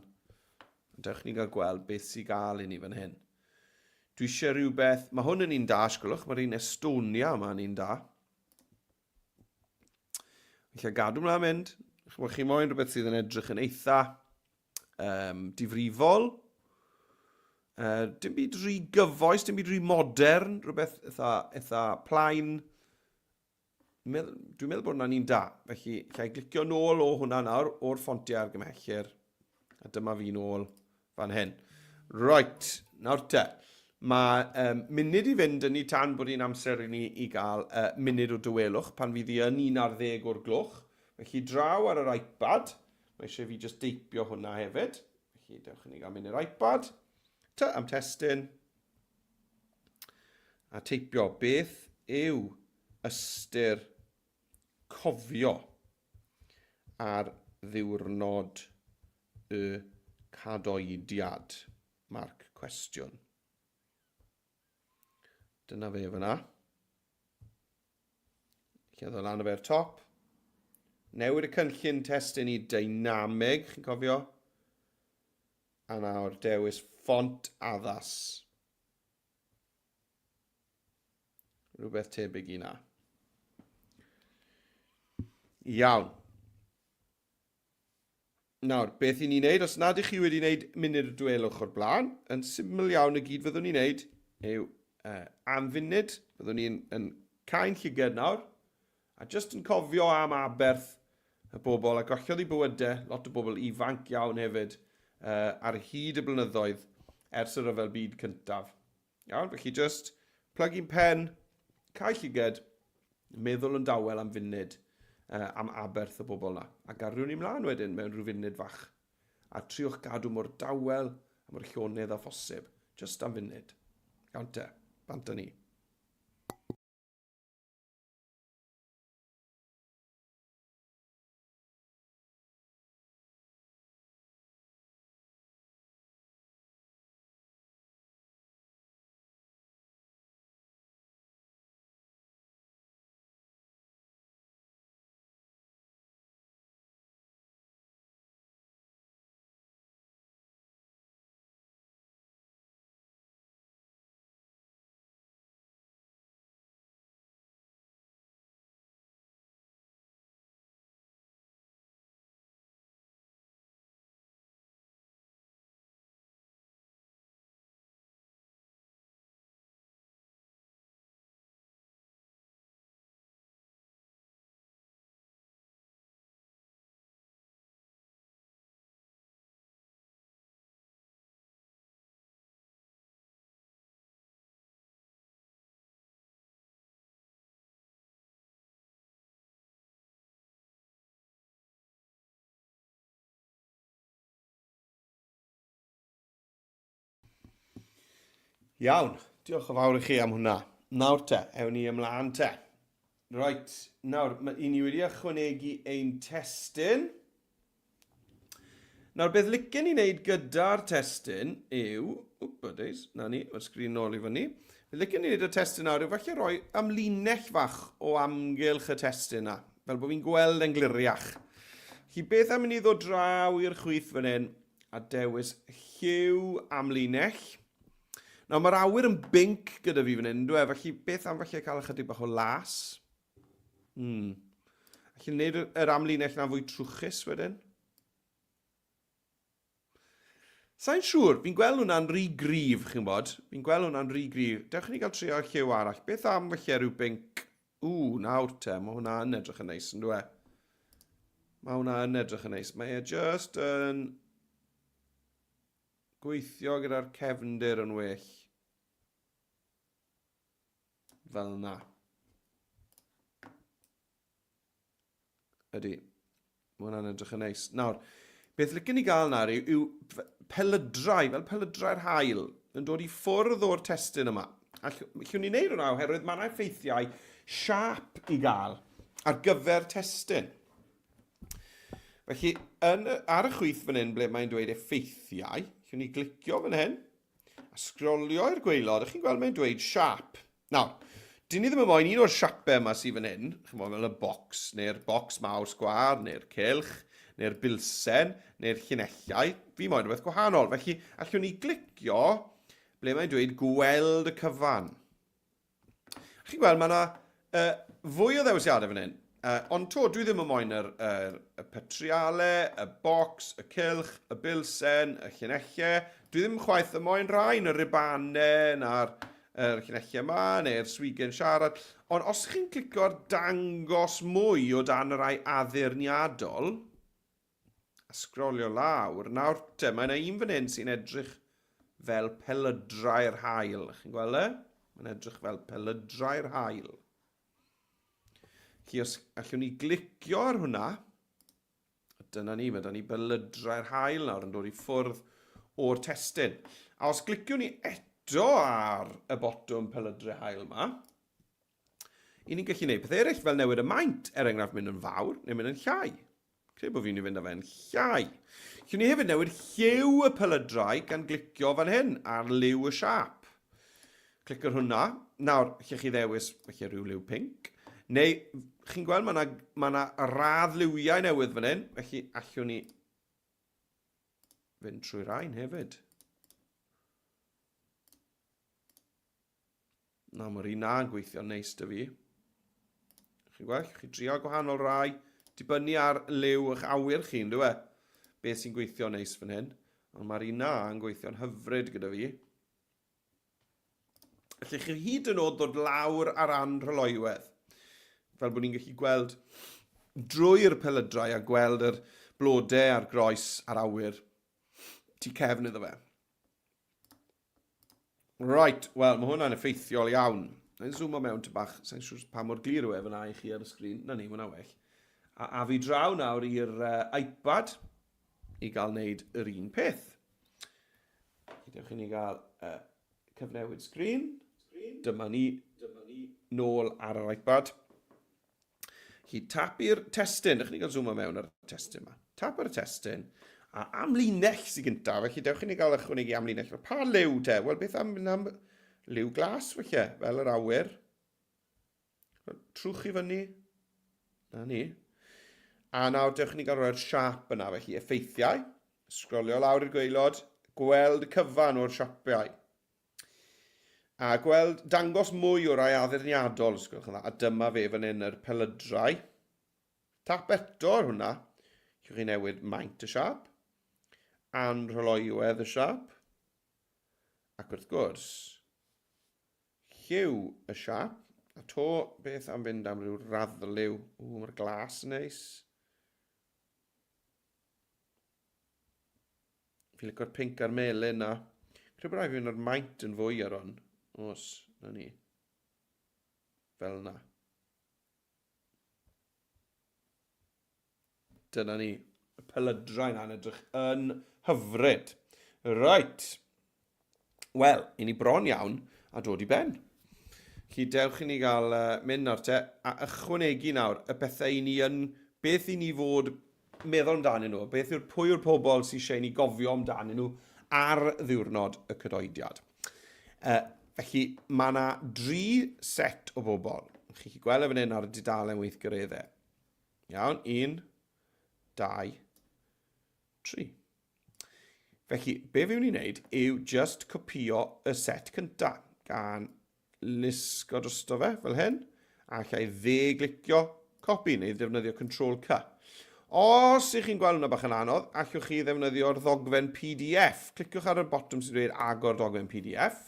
a dewch i ni gael gweld beth sy'n gael i ni fan hyn. Dwi eisiau rhywbeth, mae hwn yn un da, sgwlwch, mae'r un Estonia yma yn un da. Felly, gadw mlaen mynd. Chymod, chi moyn rhywbeth sydd yn edrych yn eitha um, difrifol. Uh, dim byd rhy gyfoes, dim byd rhy modern, rhywbeth eitha, eitha plaen. Dwi'n meddwl bod hwnna'n un da. Felly, lle i glicio nôl o hwnna nawr, o'r ffontiau argymhellir. A dyma fi nôl fan hyn. Right, nawr te. Mae um, munud i fynd yn ni tan bod hi'n amser i ni i gael uh, munud o dywelwch pan fydd hi yn 11 o'r gloch. Felly draw ar yr iPad, Mae eisiau fi just deipio hwnna hefyd. Felly dewch i ni gael mynd i'r iPad. Ty am testun. A teipio beth yw ystyr cofio ar ddiwrnod y cadoediad? Marc cwestiwn. Dyna fe fyna. Lle ddod lan o fe'r top. Newid y cynllun testun i dynamig, chi'n cofio? A nawr dewis ffont addas. Rhywbeth tebyg i na. Iawn. Nawr, beth i ni'n neud, os nad ych chi wedi wneud munud y dwelwch o'r blaen, yn syml iawn y gyd fyddwn ni'n neud yw uh, am funud, fyddwn ni'n yn cau'n llyged nawr, a jyst yn cofio am aberth y bobl a gollodd eu bywydau, lot o bobl ifanc iawn hefyd, uh, ar hyd y blynyddoedd ers y Rhyfel Byd Cyntaf. Iawn, felly jyst plygu'n pen, cau llyged, meddwl yn dawel am funud uh, am aberth y bobl na. A gariwn ni mlaen wedyn mewn rhyw funud fach. A triwch gadw mor dawel a mor llonydd â phosib, jyst am funud. Iawn te, bant â ni. Iawn, diolch yn fawr i chi am hwnna. Nawr te, ewn ni ymlaen te. Reit, nawr, mae i ni wedi ychwanegu ein testun. Nawr, beth licen ni wneud gyda'r testun yw... Wp, bydys, na ni, mae'r sgrin nôl i fyny. Beth licen ni wneud y testun nawr yw falle rhoi amlinell fach o amgylch y testun na, fel bod fi'n gweld yn gliriach. Felly, beth am i ni ddod draw i'r chwith fan hyn a dewis lliw amlinell. Nawr, mae'r awyr yn binc gyda fi fan hyn, dwi e? Felly, beth am falle cael ychydig bach o las? Hmm. Allen wneud yr amlinell na fwy trwchus wedyn? Sa'n siŵr, fi'n gweld hwnna'n rhy gryf, chi'n bod? Fi'n gweld hwnna'n rhy gryf. Dewch i ni gael trio lliw arall. Beth am falle rhyw binc? Ww, nawr te, mae hwnna yn edrych yn neis, yn dwi? Mae hwnna yn edrych yn neis. Mae e just yn gweithio gyda'r cefndir yn well. Fel yna. Ydy. Mae hwnna'n edrych yn neis. Nawr, beth licen ni gael nawr yw, yw pelydrau, fel pelydrau'r haul, yn dod i ffwrdd o'r testun yma. A llwn ni wneud hwnna oherwydd mae yna effeithiau siâp i gael ar gyfer testun. Felly, yn, ar y chwith fan hyn, ble mae'n dweud effeithiau, llwn ni glicio fan hyn, a sgrolio i'r gwaelod, a chi'n gweld mae'n dweud siâp. Nawr, dyn ni ddim yn moyn un o'r siapau yma sydd fan hyn, chymod, fel y bocs, neu'r bocs mawr sgwâr, neu'r cylch, neu'r bilsen, neu'r llinellau. Fi moyn rhywbeth gwahanol. Felly, allwn ni glicio ble mae'n dweud gweld y cyfan. Chi'n gweld, mae yna uh, fwy o ddewisiadau fan hyn. Uh, ond to, dwi ddim yn moyn yr, yr, y petriale, y bocs, y cylch, y bilsen, y llinellau. Dwi ddim chwaith yn moyn rhain, y ribanau, na'r yr llinellau yma, neu'r swigen siarad. Ond os chi'n clicio ar dangos mwy o dan y rhai addurniadol, a sgrolio lawr, nawr te, mae yna un fan hyn sy'n edrych fel pelydrau'r haul. Chi'n gweld e? Mae'n edrych fel pelydrau'r haul. Felly os allwn ni glicio ar hwnna, dyna ni, mae da ni belydrau'r haul nawr yn dod i ffwrdd o'r testun. A os gliciwn ni eto ar y botwm pelydrau haul yma, i ni'n gallu gwneud pethau eraill fel newid y maint, er enghraifft mynd yn fawr neu mynd yn llai. Credu bod fi'n mynd i fynd â fe'n llai. Llwn ni hefyd newid lliw y pelydrau gan glicio fan hyn ar liw y siâp. Clic ar hwnna. Nawr, lle chi ddewis felly rhyw liw pink. Neu, chi'n gweld mae yna ma na radd liwiau newydd fan hyn, felly allwn ni fynd trwy rhain hefyd. Na, mae'r un na'n gweithio'n neis dy fi. Chi'n gweld, chi drio gwahanol rai, dibynnu ar liw eich awyr chi, ynddo e? beth sy'n gweithio neis fan hyn, ond mae'r un na yn gweithio'n hyfryd gyda fi. Allech chi hyd yn oed ddod lawr ar anrhyloywedd, fel bod ni'n gallu gweld drwy'r pelydrau a gweld yr blodau a'r groes a'r awyr tu cefn iddo fe. Right, wel, mae hwnna'n effeithiol iawn. Na'n zoom o mewn ty bach, sa'n siŵr pa mor glir yw e fyna i chi ar y sgrin. Na ni, mae hwnna well. A, a fi draw nawr i'r uh, iPad i gael wneud yr un peth. Dewch i ni gael uh, cyfnewid sgrin. Dyma ni, dyma ni nôl ar yr iPad. Chi tap i'r testun, dewch i ni gael zoom o mewn ar y testun yma. Tap ar y testun, a amlinell sy'n gyntaf, felly dewch i ni gael ychwanegu amlinell. Pa liw te? Wel, beth am, am liw glas felly, fel yr awyr. Trwch i fyny. Na ni. A nawr dewch i ni gael rhoi'r siap yna, felly effeithiau. Sgrolio lawr i'r gwaelod, gweld y cyfan o'r siapiau. A gweld, dangos mwy o rai addurniadol, os gwelwch yn dda. A dyma fe fan hyn, yr pelydrau. Tap eto ar hwnna. Allwch chi newid maint y siap, anrholoiwedd y siap, ac wrth gwrs, lliw y siap. A to, beth am fynd am ryw raddliw? Ww, mae'r glas yn neis. Fi'n licio'r pink a'r melyn na. Credu bod rhaid fi fynd o'r maint yn fwy ar hwn. Os, na ni. Fel na. Dyna ni. Y pelydrau na'n edrych yn hyfryd. Right. Wel, i ni bron iawn a dod i ben. Chi dewch i ni gael uh, mynd nawr te a ychwanegu nawr y pethau i ni yn beth i ni fod meddwl amdanyn nhw, beth yw'r pwy yw'r pobl sy'n eisiau i ni gofio amdanyn nhw ar ddiwrnod y cydoediad. Uh, felly, mae yna dri set o bobl. Chi'n gallu gweld e fan hyn ar y dudalen weithgareddau. Iawn, un, dau, tri. Felly, be fi mynd i wneud yw just copio y set cynta, gan lusgo drosto fe fel hyn, a allai dde glicio copy neu ddefnyddio Control C. Os ych chi'n gweld hwnna bach yn anodd, allwch chi ddefnyddio'r ddogfen PDF. Cliciwch ar y botwm sy'n dweud agor dogfen PDF.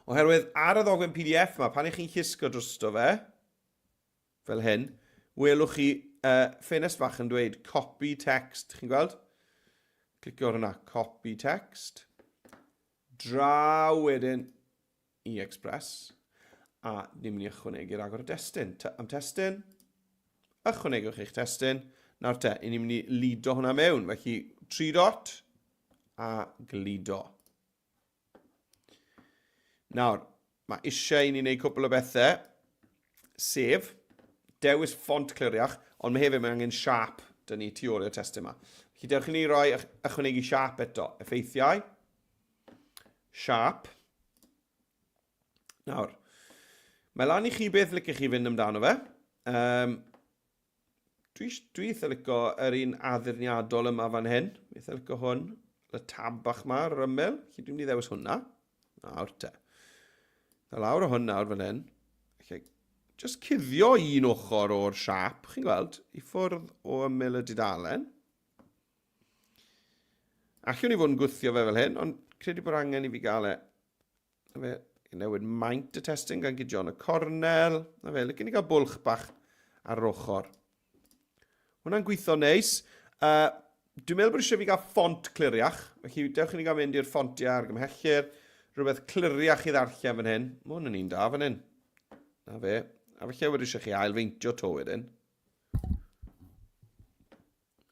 Oherwydd ar y ddogfen PDF yma, pan ych chi'n llusgo drosto fe, fel hyn, welwch chi uh, ffenest fach yn dweud copy text, chi'n gweld? Clicio ar hwnna, copy text. Draw wedyn i Express, a ni'n mynd i ychwanegu ragor o destun. Am testun, ychwanegwch eich testun. Nawr te, ni'n mynd i lido hwnna mewn, felly 3 dot a gludo. Nawr, mae eisiau i ni wneud cwpl o bethau, sef dewis ffont cliriach, ond mae hefyd mae angen siap dyn ni tu ôl i'r testun yma. Felly dewch i ni roi ychwanegu siap eto. Effeithiau, siap. Nawr, mae lan i chi beth licech chi fynd amdano fe. Um, Dwi, dwi eitha lico yr un addurniadol yma fan hyn. Dwi eitha lico hwn. Y tab bach ma ar yr ymyl. Felly dwi'n mynd i ddewis hwnna. Nawr te. Da lawr o hwn nawr fan hyn. Felly, just cuddio un ochr o'r siap, chi'n gweld, i ffwrdd o ymyl y dudalen. Allwn i fod yn gwthio fe fel hyn, ond credu bod angen i fi gael e Na fe, i newid maint y testun gan gydio yn y cornel. Na fe, licen i gael bwlch bach ar yr ochr. Hwna'n gweithio neis. Uh, dwi'n meddwl bod eisiau fi gael ffont cliriach. Felly, dewch i ni gael mynd i'r ffontiau argymhellir. Rhywbeth cliriach i ddarllen fan hyn. Mae hwn yn un da fan hyn. Na fe. A felly wedi eisiau chi ailfeintio to wedyn.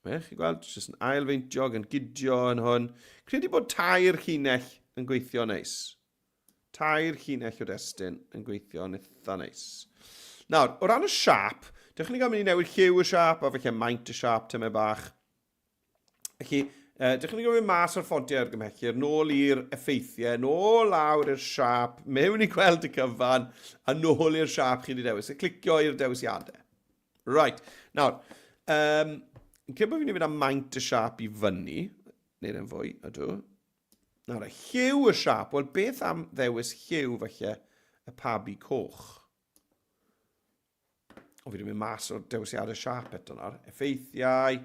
Fe, chi gweld, jyst yn ailfeintio ac yn gydio yn hwn. Credu bod tair llinell yn gweithio neis. Tair llinell o destun yn gweithio yn eitha neis. Nawr, o ran y siap, dewch ni gael mynd i newid lliw y siap a felly maint y siap tymed bach. Felly, eh, dewch ni gael mynd mas o'r ffontiau argymhellir, nôl i'r effeithiau, nôl lawr i'r siap, mewn i gweld y cyfan, a nôl i'r siap chi wedi dewis, a clicio i'r dewisiadau. Right, nawr, um, cyn bod fi'n mynd am maint y siap i fyny, neu'n yn fwy, ydw. Nawr, y lliw y siap, wel beth am ddewis lliw falle y pabi coch? O, fi wedi mynd mas o'r dewisiadau siap eto nawr. Effeithiau,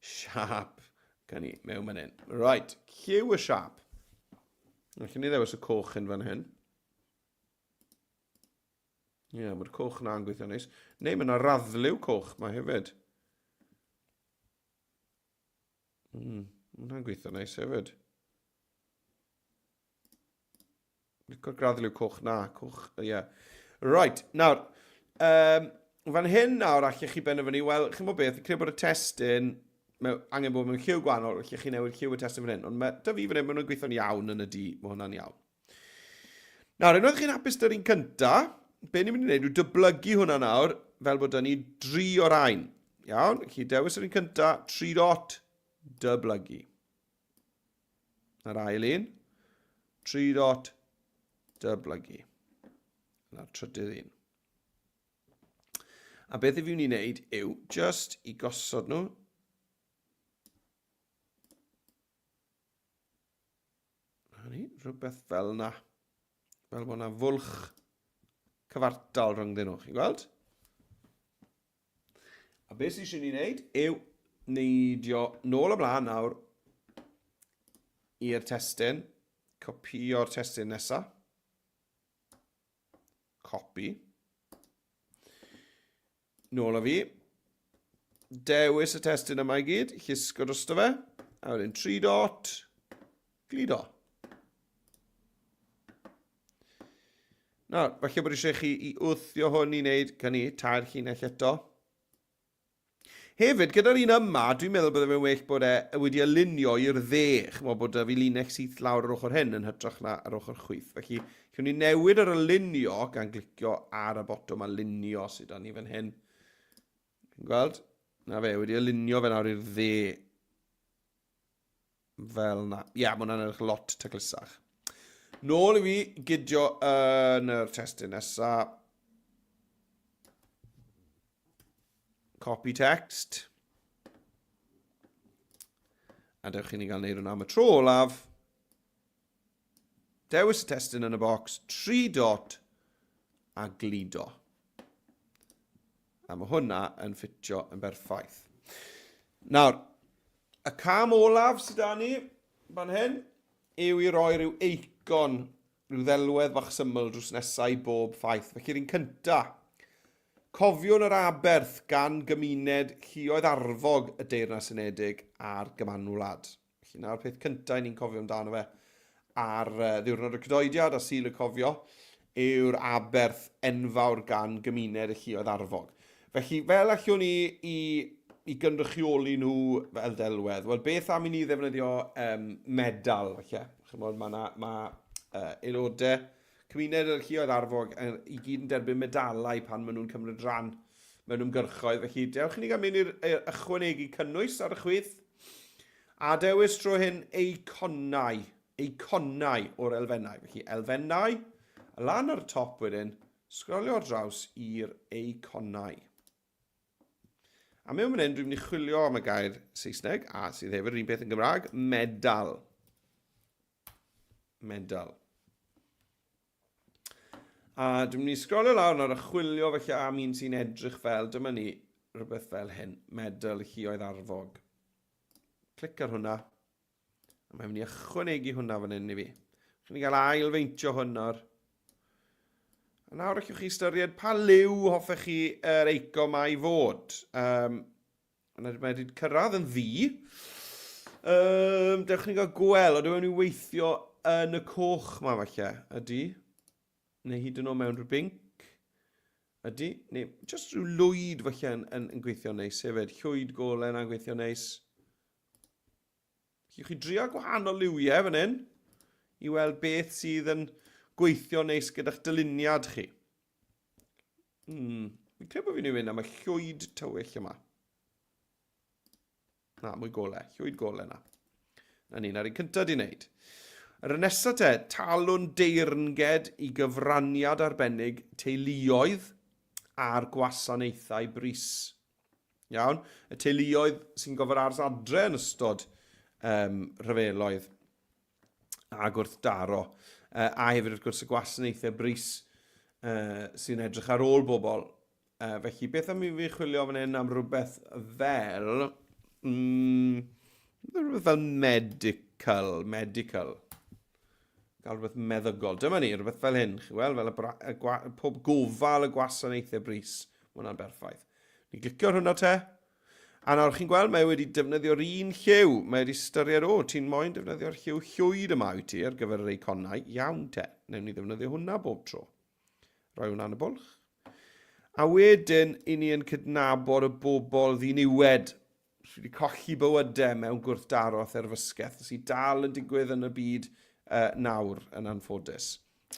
Siap. Gan ni, mewn fan hyn. Right, lliw y siap. Allwn ni ddewis y coch yn fan hyn. Ie, yeah, mae'r coch na'n gweithio neis. Neu mae yna raddliw coch mae hefyd. Mae hwnna'n gweithio neis hefyd. Licio'r graddliw coch na, coch, ie. Yeah. Right, nawr, fan hyn nawr allech chi benderfynu, wel, chi'n bod beth, fi'n credu bod y testun, mae angen bod mewn lliw gwahanol, allech chi newid lliw y testun fan hyn, ond mae, da fi fan hyn, maen nhw'n gweithio'n iawn yn y du, mae hwnna'n iawn. Nawr, unwaith chi'n hapus dy'r un cynta, be ni'n mynd i wneud yw dyblygu hwnna nawr, fel bod da ni dri o'r ein. Iawn, chi dewis yr un cynta, tri dot, dyblygu. Na'r ail un, 3 dot, dyblygu. Na'r trydydd un. A beth i fi wneud wneud yw just i gosod nhw Na ni, rhywbeth fel na. Fel bod yna fwlch cyfartal rhyngddyn nhw, chi'n gweld? A beth sydd eisiau ni wneud yw neidio nôl ymlaen nawr i'r testun, copio'r testun nesaf, copy, nôl â fi, dewis y testun yma i gyd, llusgo drosto fe, a wedyn 3 dot, gludo. Nawr, falle bod eisiau chi i wthio hwn i wneud, gan ni, tair llinell eto. Hefyd, gyda'r un yma, dwi'n meddwl bydde fe'n well bod e wedi alinio i'r dde, chymod, bod fi linell syth lawr ar ochr hyn yn hytrach na ar ochr chwith. Felly, allwn ni newid yr alinio gan glicio ar y botwm alinio sydd da ni fan hyn. Chi'n gweld? Na fe, wedi alinio fe nawr i'r dde. Fel na. Ie, yeah, mae hwnna'n edrych lot taclusach. Nôl i fi gydio yn yr testun nesa. Copy text. A dewch i ni gael neud hwnna am y tro olaf. Dewis y testun yn y bocs, 3 dot a gludo. A mae hwnna yn ffitio yn berffaith. Nawr, y cam olaf sydd da ni fan hyn yw i roi rhyw eicon, rhyw ddelwedd fach syml drws nesau i bob ffaith. Felly'r un cynta, cofiwn yr aberth gan gymuned lluoedd arfog y Deyrnas Unedig a'r Gymanwlad. Felly 'na'r peth cyntaf i ni'n cofio amdano fe ar ddiwrnod y Cadoediad a Sul y Cofio yw'r aberth enfawr gan gymuned y lluoedd arfog. Felly, fel allwn ni i, i gynrychioli nhw fel delwedd? Wel, beth am i ni ddefnyddio um, medal, falle? Chymod, mae ma, ma, aelodau cymuned y lluoedd arfog i gyd yn derbyn medalau pan maen nhw'n cymryd rhan mewn ymgyrchoedd. Felly, dewch i ni gael mynd i'r ychwanegu cynnwys ar y chwith. A dewis tro hyn eiconau, eiconau o'r elfennau. Felly elfennau, a lan ar y top wedyn, sgrolio ar draws i'r eiconau. A mewn fan hyn, dwi'n mynd i chwilio am y gair Saesneg, a sydd hefyd yr un peth yn Gymraeg, medal. Medal. A dwi'n mynd i sgrolio lawr nawr a chwilio felly am un sy'n edrych fel, dyma ni, rhywbeth fel hyn, medal lluoedd arfog. Clic ar hwnna. A mae'n mynd i ychwanegu hwnna fan hyn i fi. Chi'n ni gael ail feintio hwn nawr. A nawr allwch chi ystyried pa liw hoffech chi yr eico ma i fod. Um, Mae wedi cyrraedd yn ddu. Um, dewch ni gael gweld, ydw i'n weithio yn y coch ma falle, ydy? Neu hyd yn oed mewn rhyw binc? Ydy? Neu just rhyw lwyd falle yn, yn, yn gweithio neis hefyd. Llwyd golau yna'n gweithio neis. Felly chi drio gwahanol liwiau fan hyn i weld beth sydd yn gweithio neis gyda'ch dyluniad chi. Fi'n credu bod fi'n mynd am y llwyd tywyll yma. Na, mwy gole. Llwyd gole na. Na ni, na'r un cyntaf di wneud. Yr nesaf te, talwn deyrnged i gyfraniad arbennig teuluoedd a'r gwasanaethau brys. Iawn? Y teuluoedd sy'n gofod aros adre yn ystod um, rhyfeloedd a gwrthdaro. A hefyd wrth gwrs y gwasanaethau brys sy'n edrych ar ôl bobl. Felly beth am i fi chwilio fan hyn am rhywbeth fel... Rhywbeth fel medical, medical. Gael rhywbeth meddygol. Dyma ni, rhywbeth fel hyn, chi weld, fel y, bra, y, gwa, pob gofal y gwasanaethau brys. Mae hwnna'n berffaith. Ni glicio ar hwnna te. A nawr chi'n gweld, mae wedi defnyddio'r un lliw. Mae wedi styried, o, ti'n moyn defnyddio'r lliw llwyd yma wyt ti ar gyfer yr eiconau. Iawn te, newn ni ddefnyddio hwnna bob tro. Rhoi hwnna yn y bwlch. A wedyn, i ni yn cydnabod y bobl ddiniwed sydd wedi colli bywydau mewn gwrthdaro a therfysgaeth, sydd dal yn digwydd yn y byd uh, nawr, yn anffodus.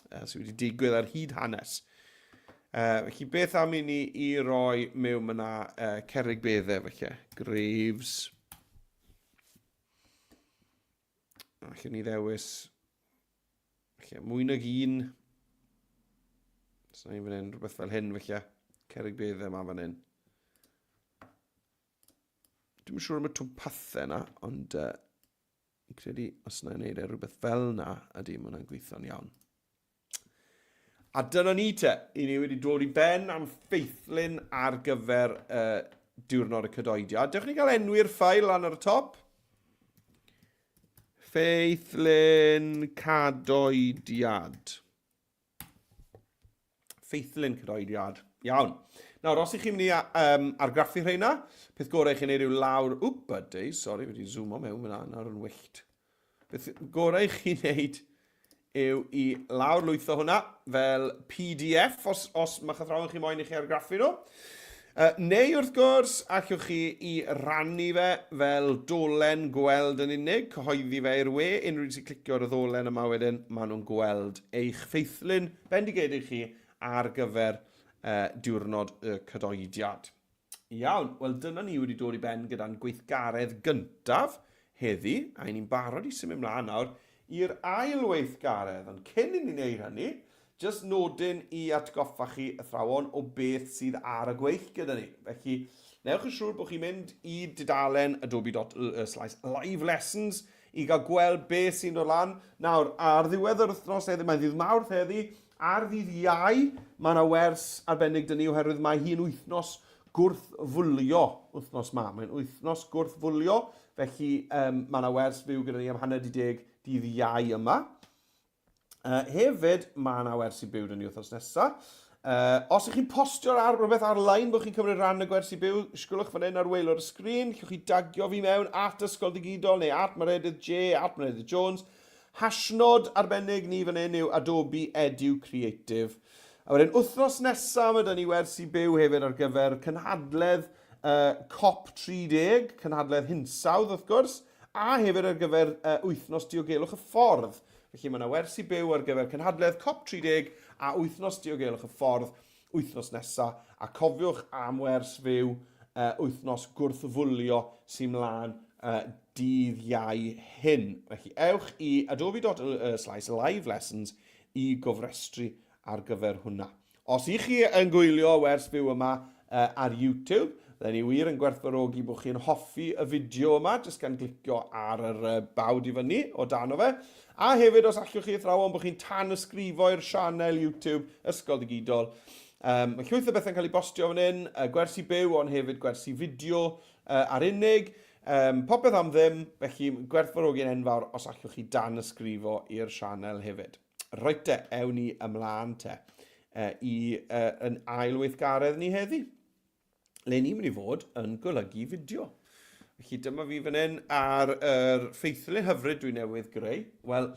Sydd wedi digwydd ar hyd hanes. Felly beth am i ni i roi mewn yna cerrig beddau felly. Graves. Allwn ni ddewis felly, mwy nag un. Os na fan hyn, rhywbeth fel hyn felly. Cerrig beddau yma fan hyn. Dwi'n siŵr am y twmpathau yna, ond uh, Fi'n credu os na i wneud e rhywbeth fel na, ydy, mae hwnna'n gweithio'n iawn. A dyna ni te, i ni wedi dod i ben am ffeithlun ar gyfer uh, diwrnod y cadoediad. Dewch ni gael enwi'r ffael lan ar y top. Ffeithlun cadoediad. Ffeithlun cydoediad. Iawn. Nawr, os ych chi'n mynd i um, argraffu rheina, peth gorau i chi'n neud yw lawr... Wp, buddy, sori, wedi zoomo mewn fyna, nawr yn wyllt. Peth gorau i chi'n neud yw i lawr lwytho hwnna fel PDF, os, os mae athrawon chi moyn i chi argraffu nhw. Neu wrth gwrs, allwch chi i rannu fe fel dolen gweld yn unig, cyhoeddi fe i'r we, unrhyw un sy'n clicio ar y ddolen yma wedyn, maen nhw'n gweld eich ffeithlun bendigedig chi ar gyfer uh, diwrnod y cadoediad. Iawn, wel dyna ni wedi dod i ben gyda'n gweithgaredd gyntaf heddi, a ni'n barod i symud mlaen nawr i'r ail weithgaredd. Ond cyn i ni wneud hynny, jyst nodyn i atgoffa chi, athrawon, o beth sydd ar y gweill gyda ni. Felly, newch yn siŵr bod chi'n mynd i dudalen adobe.ly/live lessons i gael gweld beth sy'n dod lan. Nawr, ar ddiwedd yr wythnos heddi, mae'n ddydd Mawrth heddi, ar ddydd Iau, mae yna wers arbennig dyn ni oherwydd mae hi'n wythnos gwrth-fwlio wythnos ma. Mae'n wythnos gwrth-fwlio, felly um, mae yna wers fyw gyda ni am hanner di deg dydd Iau yma. Uh, hefyd, mae yna wersi byw dyn ni wythnos nesaf. Uh, os ych chi'n postio ar rhywbeth ar-lein bod chi'n cymryd rhan y gwersi byw, sgwlwch fan hyn ar waelod y sgrin, llwch chi dagio fi mewn at Ysgol Digidol neu at Meredydd J, at Meredydd Jones. Hashnod arbennig ni fan hyn yw Adobe Edu Creative. A wedyn wythnos nesaf mae 'da ni wersi byw hefyd ar gyfer cynhadledd uh, COP30, cynhadledd hinsawdd wrth gwrs, a hefyd ar gyfer uh, wythnos diogelwch y ffordd. Felly mae yna wersi byw ar gyfer cynhadledd COP30 a wythnos diogelwch y ffordd wythnos nesa, a cofiwch am wers fyw uh, wythnos gwrthfwlio sy'n mlaen uh, dydd Iau hyn. Felly ewch i adobe.ly/live lessons i gofrestru ar gyfer hwnna. Os ych chi yn gwylio wers fyw yma uh, ar YouTube, Fydden ni wir yn gwerthfawrogi bod chi'n hoffi y fideo yma, jyst gan glicio ar yr uh, bawd i fyny o dan o fe. A hefyd, os allwch chi athrawon, bod chi'n tanysgrifo i'r sianel YouTube Ysgol Digidol. Um, mae llwyth o bethau'n cael ei bostio fan hyn, uh, gwersi byw, ond hefyd gwersi fideo uh, ar unig. Um, popeth am ddim, felly gwerthfawrogi'n enfawr os allwch chi danysgrifo i'r sianel hefyd. Reit te, ewn ni ymlaen te uh, i uh, yn ail weithgaredd ni heddi. Le ni'n mynd i fod yn golygu fideo. Felly dyma fi fan hyn ar yr ffeithlun hyfryd dwi newydd greu. Wel,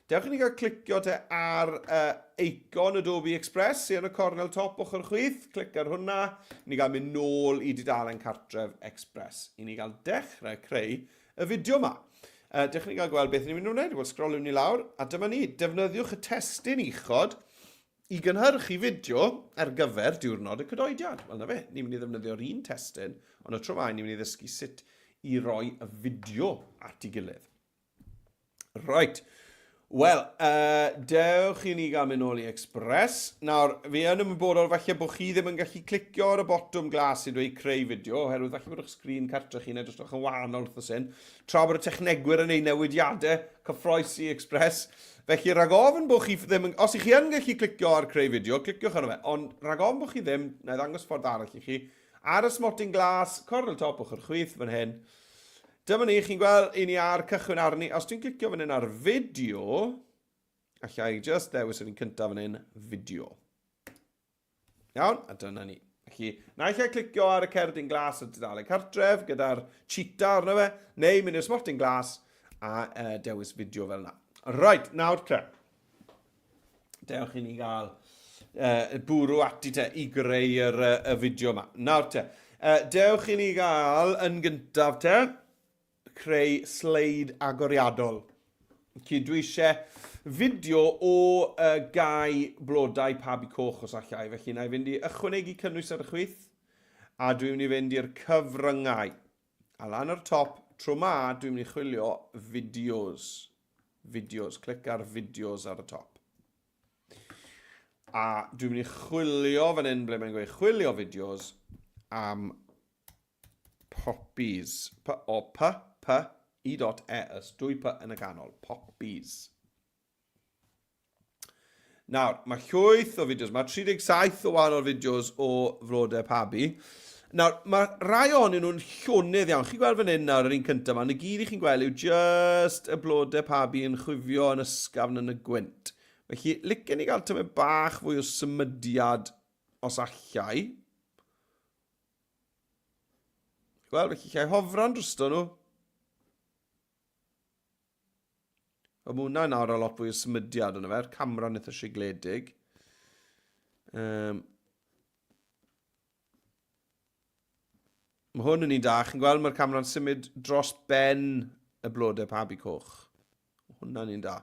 dewch i ni gael clicio te ar uh, eicon Adobe Express sy'n yn y cornel top ochr chwith. Clic ar hwnna. I ni gael mynd nôl i dudalen cartref Express. I ni gael dechrau creu y fideo yma. Uh, dewch i ni gael gweld beth ni'n mynd i wneud. Wel, sgroliwn ni lawr. A dyma ni. Defnyddiwch y testun uchod I gynhyrchu fideo ar gyfer diwrnod y cadoediad. Wel, na fe, ni'n mynd i ddefnyddio'r un testun, ond y tro 'ma, ni'n mynd i ddysgu sut i roi y fideo at ei gilydd. Right. Wel, uh, dewch i ni gael mynd nôl i Express. Nawr, fi yn ymwybodol falle bod chi ddim yn gallu clicio ar y botwm glas sy'n dweud creu fideo, oherwydd falle bod eich sgrin cartre chi'n edrych yn wahanol wrth hyn, tra bod y technegwyr yn ei newidiadau cyffroes i Express. Felly, rhag ofn bod chi ddim yn... Os ych chi yn gallu clicio ar creu fideo, cliciwch arno fe. Ond rhag ofn bod chi ddim, na i ddangos ffordd arall i chi. Ar y smotyn glas, cornel top ochr chwith fan hyn. Dyma ni, chi'n gweld, i ni ar cychwyn arni. Os dwi'n clicio fan hyn ar fideo, allai just ddewis yr un cyntaf fan hyn, fideo. Iawn, a dyna ni. Felly, naill ai clicio ar y cerdyn glas ar dudalen cartref gyda'r cheetah arno fe, neu mynd i'r smotyn glas a uh, dewis fideo fel yna. Right, nawr te. Dewch i ni gael uh, bwrw ati te i greu yr, uh, y fideo yma. Nawr te, uh, dewch i ni gael yn gyntaf te, creu sleid agoriadol. Felly dwi eisiau fideo o uh, gau blodau pabi coch os allai. Felly na i fynd i ychwanegu cynnwys ar y chwith a dwi'n mynd i fynd i'r cyfryngau. A lan ar top, tro ma, dwi'n mynd i chwilio fideos. Fideos, clic ar fideos ar y top. A dwi'n mynd i chwilio fan hyn ble mae'n gweud chwilio fideos am Poppies. P O P P I dot E S. Dwy P yn y canol. Poppies. Nawr, mae llwyth o fideos. Mae 37 o wahanol fideos o flodau pabi. Nawr, mae rai ohonyn nhw'n llonydd iawn. Chi'n gweld fan hyn nawr, yr un cyntaf yma, na gyd i chi'n gweld yw just y blodau pabi yn chwifio yn ysgafn yn y gwynt. Felly, licen i gael tymed bach fwy o symudiad os allai. Wel, felly llai hofran drosto nhw. O, mae hwnna nawr a lot fwy o symudiad yna fe'r camera'n eitha sigledig. Um, mae hwn yn un da. Chi'n gweld mae'r camera'n symud dros ben y blodau pabi coch. Hwnna'n un da.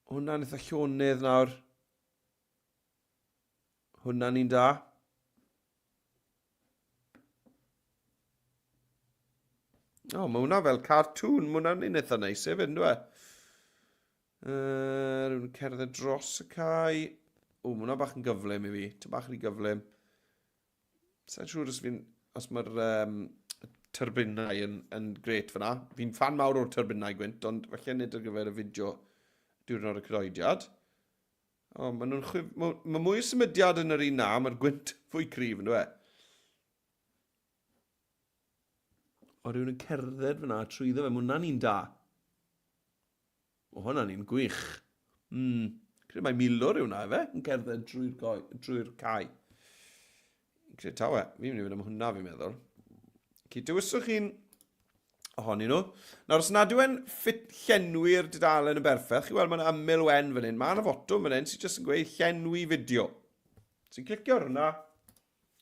Hwnna'n eitha llonydd nawr. Hwnna'n un da. O, oh, mae hwnna fel cartoon. Mae hwnna'n un eitha neis hefyd, ynddo e? Uh, rhywun cerdded dros y cae. O, mae hwnna bach yn gyflym i fi. Ty bach yn gyflym. Sa'n siŵr os fi'n... Os mae'r um, tyrbinau yn, yn gret fyna. Fi'n fan mawr o'r tyrbinau gwynt, ond falle nid ar gyfer y fideo diwrnod y cydoediad. O, maen nhw'n chwif... Mae ma mwy o symudiad yn yr un na, mae'r gwynt fwy cryf yn dweud. O, rhywun yn cerdded fyna trwyddo fe, mae hwnna'n un da. Mae hwnna'n un gwych. Mm. Credu mai milwr yw hwnna, efe, yn cerdded drwy'r drwy cae. Credu tawe, fi'n mynd i fynd am hwnna, fi'n meddwl. Ci, dewiswch un ohonyn nhw. Nawr, os nad yw e'n ffit llenwi'r dudalen yn berffaith, chi weld mae'n ymyl wen fan hyn, mae yna fotwm fan hyn sy'n jyst yn gweud llenwi fideo. Ti'n clicio ar hwnna,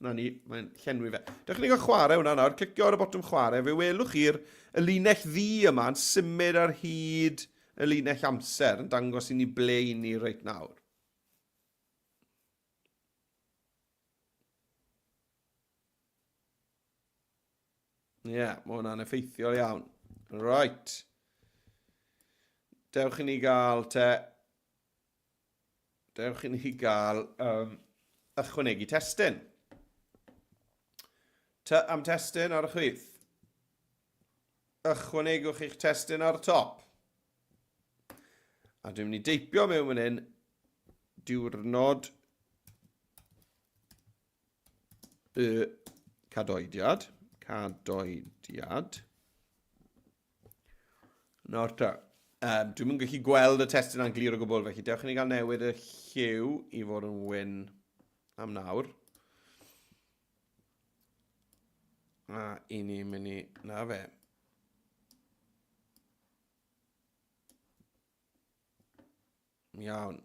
na ni, mae'n llenwi fe. Dewch ni gael chwarae hwnna nawr, clicio ar y botwm chwarae, fe welwch chi'r y linell ddu yma yn symud ar hyd y linell amser, yn dangos i ni ble i ni reit nawr. Ie, yeah, mae hwnna'n effeithiol iawn. Right. Dewch i ni gael te... Dewch i ni gael um, ychwanegu testun. Ty am testun ar y chwith. Ychwanegwch eich testun ar y top. A dwi'n mynd i deipio mewn fan hyn diwrnod y cadoediad. Cadoediad. Nawr ta, um, dwi'n mynd gallu gweld y testun a'n glir o gwbl, felly dewch i ni gael newid y lliw i fod yn wyn am nawr. A i ni mynd i... Na fe. Iawn.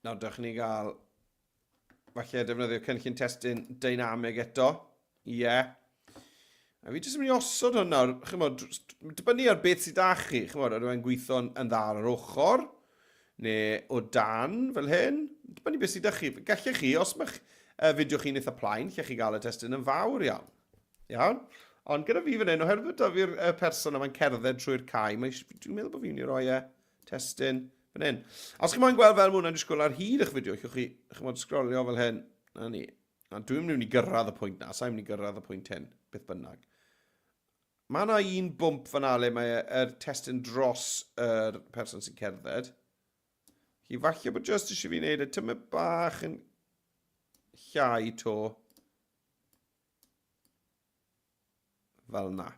Nawr, dewch i ni gael, falle defnyddio cynllun testun deinamig eto. Ie. Yeah. A fi jyst yn mynd i osod hwn nawr, chymod, dibynnu ar beth sydd da chi, chymod, ydw i'n gweithio yn dda ar yr ochr, neu o dan, fel hyn. Dibynnu beth sydd da chi. Gallech chi, os mae'ch uh, fideo chi'n eitha plaen, lle chi gael y testun yn fawr iawn. Iawn? Ond gyda fi fan hyn, oherwydd bod da fi'r uh, person yma'n cerdded trwy'r cae, mae, dwi'n meddwl bod fi'n mynd i roi e testun fan hyn. A os chi moyn gweld fel mae hwnna'n disgwyl ar hyd eich fideo, allwch chi, chymod, sgrolio fel hyn. Na ni. A dwi'n mynd i gyrraedd y pwynt na, sa'n mynd i gyrraedd y pwynt hyn, beth bynnag. Mae yna un bwmp fan le mae yr testun dros yr person sy'n cerdded. Chi falle bod just eisiau fi wneud e tymed bach yn llai to. Fel yna.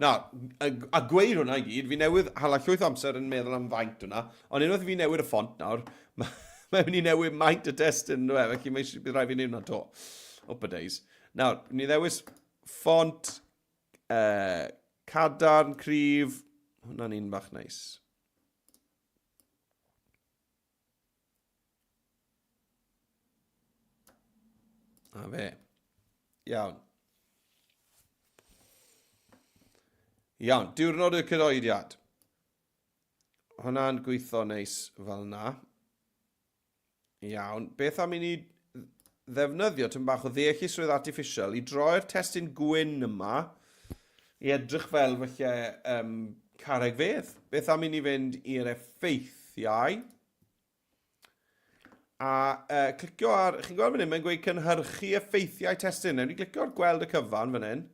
Nawr, a, a gweud hwnna i gyd, fi newydd hala llwyth o amser yn meddwl am faint hwnna, ond unwaith fi newid y ffont nawr, mae'n mynd i newid maint y testun, ynddo e, felly mae bydd rhaid fi wneud hwnna to. Up a days. Nawr, ni ddewis ffont uh, cadarn, cryf, hwnna'n un bach neis. A fe. Iawn. Iawn, diwrnod y cydoediad. Hwna'n gweithio neis fel na. Iawn, beth am i ni ddefnyddio tyn bach o ddeallusrwydd artiffisial i droi'r testun gwyn yma i edrych fel falle um, carreg fedd. Beth am i ni fynd i'r effeithiau a uh, clicio ar, chi'n gweld fan hyn, mae'n gweud cynhyrchu effeithiau testun. Newn ni glicio ar gweld y cyfan fan hyn.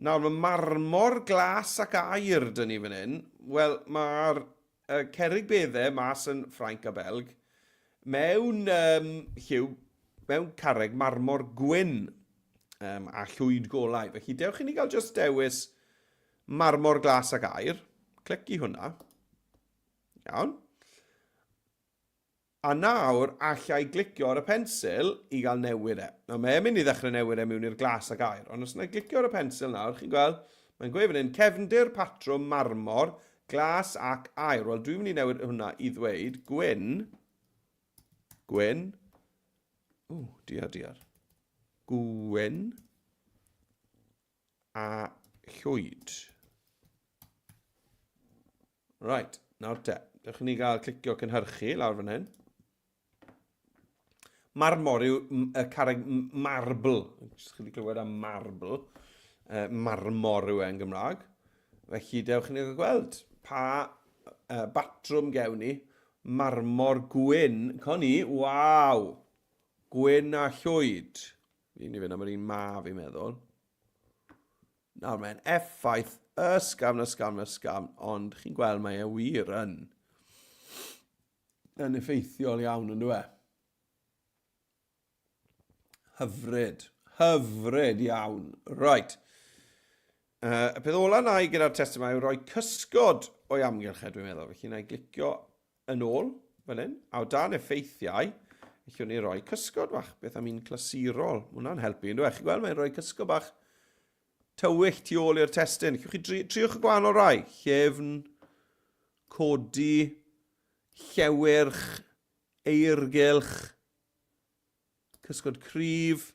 Nawr, mae marmor, glas ac aur dyn ni fan hyn. Wel, mae'r uh, cerrig beddau mas yn Ffrainc a Belg mewn um, lliw, mewn carreg marmor gwyn um, a llwyd golau. Felly dewch i ni gael just dewis marmor glas ac aur. Clic i hwnna. Iawn. A nawr alla i glicio ar y pensil i gael newid e. Nawr mae e'n mynd i ddechrau newid e mewn i'r glas ac aur. Ond os yna i glicio ar y pensil nawr, chi'n gweld, mae'n gweud fan hyn, cefndir patrwm marmor, glas ac aur. Wel, dwi'n mynd i newid hwnna i ddweud gwyn, gwyn, ww, diar, diar, gwyn a llwyd. Right, nawr te. Dewch i ni gael clicio cynhyrchu lawr fan hyn. Marmor yw y carreg marble. Jyst chi wedi clywed am marble. Uh, marmor yw e'n Gymraeg. Felly dewch i ni gael gweld pa uh, batrwm gewn ni. Marmor gwyn. Con ni, waw! Gwyn a llwyd. Fi'n mynd i fynd am yr un ma, fi'n meddwl. Nawr, mae'n effaith ysgafn, ysgafn, ysgafn, ond chi'n gweld mae e wir yn yn effeithiol iawn yn dweud. Hyfryd. Hyfryd iawn. Right. Uh, y peth ola na i gyda'r testun yma yw rhoi cysgod o'i amgylch e, dwi'n meddwl. Felly na i glicio yn ôl, fel hyn, a o dan effeithiau, allwn ni roi cysgod bach. Beth am un clasurol? Mae hwnna'n helpu, ynddo e? Chi'n gweld, mae'n rhoi cysgod bach tywyll tu ôl i'r testun. Chi'ch chi dri, triwch y gwahanol rai. Llefn, codi, llewyrch, eirgylch, cysgod cryf,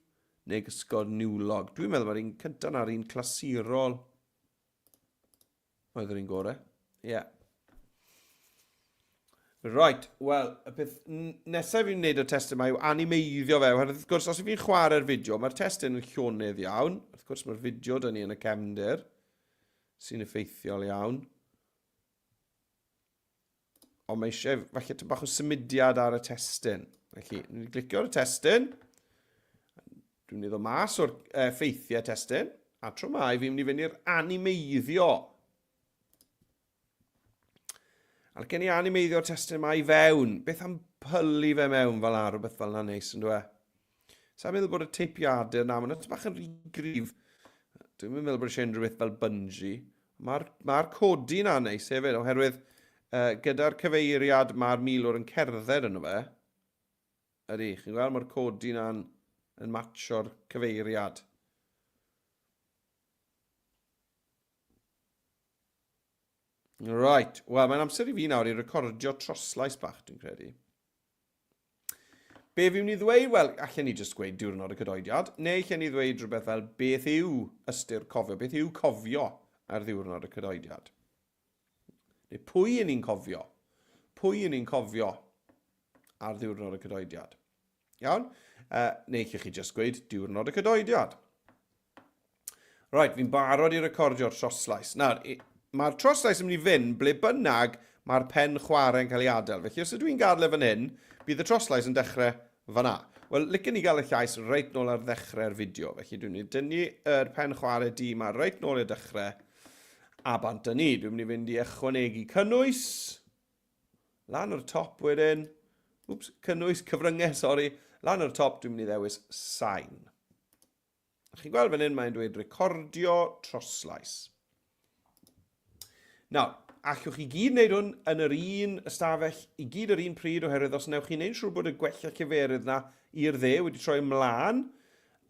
neu gysgod niwlog. Dwi'n meddwl mae'r un cyntaf na'r un clasurol Oedd yr un gore. Ie. Yeah. Right, wel, y peth nesaf fi'n wneud o'r testun yma yw animeiddio fe, oherwydd wrth gwrs, os yw'n fi'n chwarae'r fideo, mae'r testun yn llonydd iawn. Wrth gwrs, mae'r fideo dyn ni yn y cefndir, sy'n effeithiol iawn. Ond mae eisiau falle tipyn bach o symudiad ar y testun. Felly, ni'n glicio ar y testun. Dwi'n mynd i ddod mas o'r uh, ffeithiau testun. A tro mai, fi'n mynd i fynd i'r animeiddio. A'r gen i animeiddio'r testun yma i fewn. Beth am pylu fe mewn fel ar, rhywbeth fel yna neis yn dweud. Sa'n meddwl bod y teipiadur na, mae'n bach yn rhy gryf. Dwi'n meddwl bod eisiau unrhyw beth fel bungee. Mae'r ma codi na neis hefyd, oherwydd uh, gyda'r cyfeiriad mae'r milwr yn cerdded yno fe. Ydy, chi'n gweld mae'r codi na'n yn matcho'r cyfeiriad. Right, wel mae'n amser i fi nawr i recordio troslais bach, dwi'n credu. Be fi'n mynd i ddweud? Wel, allen ni jyst gweud diwrnod y cadoediad, neu allen ni ddweud rhywbeth fel beth yw ystyr cofio, beth yw cofio ar ddiwrnod y cadoediad? Neu pwy yn ni'n cofio? Pwy yn ni'n cofio ar ddiwrnod y cadoediad? Iawn? Uh, neu allwch chi jyst gweud diwrnod y cadoediad. Right, fi'n barod i recordio'r troslais. Nawr, mae'r troslais yn mynd i fynd ble bynnag mae'r pen chwarae'n cael ei adael. Felly os ydw i'n gadael e fan hyn, bydd y troslais yn dechrau fan'na. Wel, licen i gael y llais reit nôl ar ddechrau'r fideo. Felly dwi'n mynd i dynnu yr pen chwarae du yma reit nôl i'r dechrau. A bant â ni. Dwi'n mynd i fynd i ychwanegu cynnwys. Lan o'r top wedyn. Wps, cynnwys, cyfryngau, sori. Lan o'r top, dwi'n mynd i ddewis sain. A chi'n gweld fan hyn mae'n dweud recordio troslais. Nawr, allwch chi gyd wneud hwn yn yr un ystafell i gyd yr un pryd oherwydd os wnewch chi wneud siŵr bod y gwella lleferydd na i'r dde wedi troi ymlaen,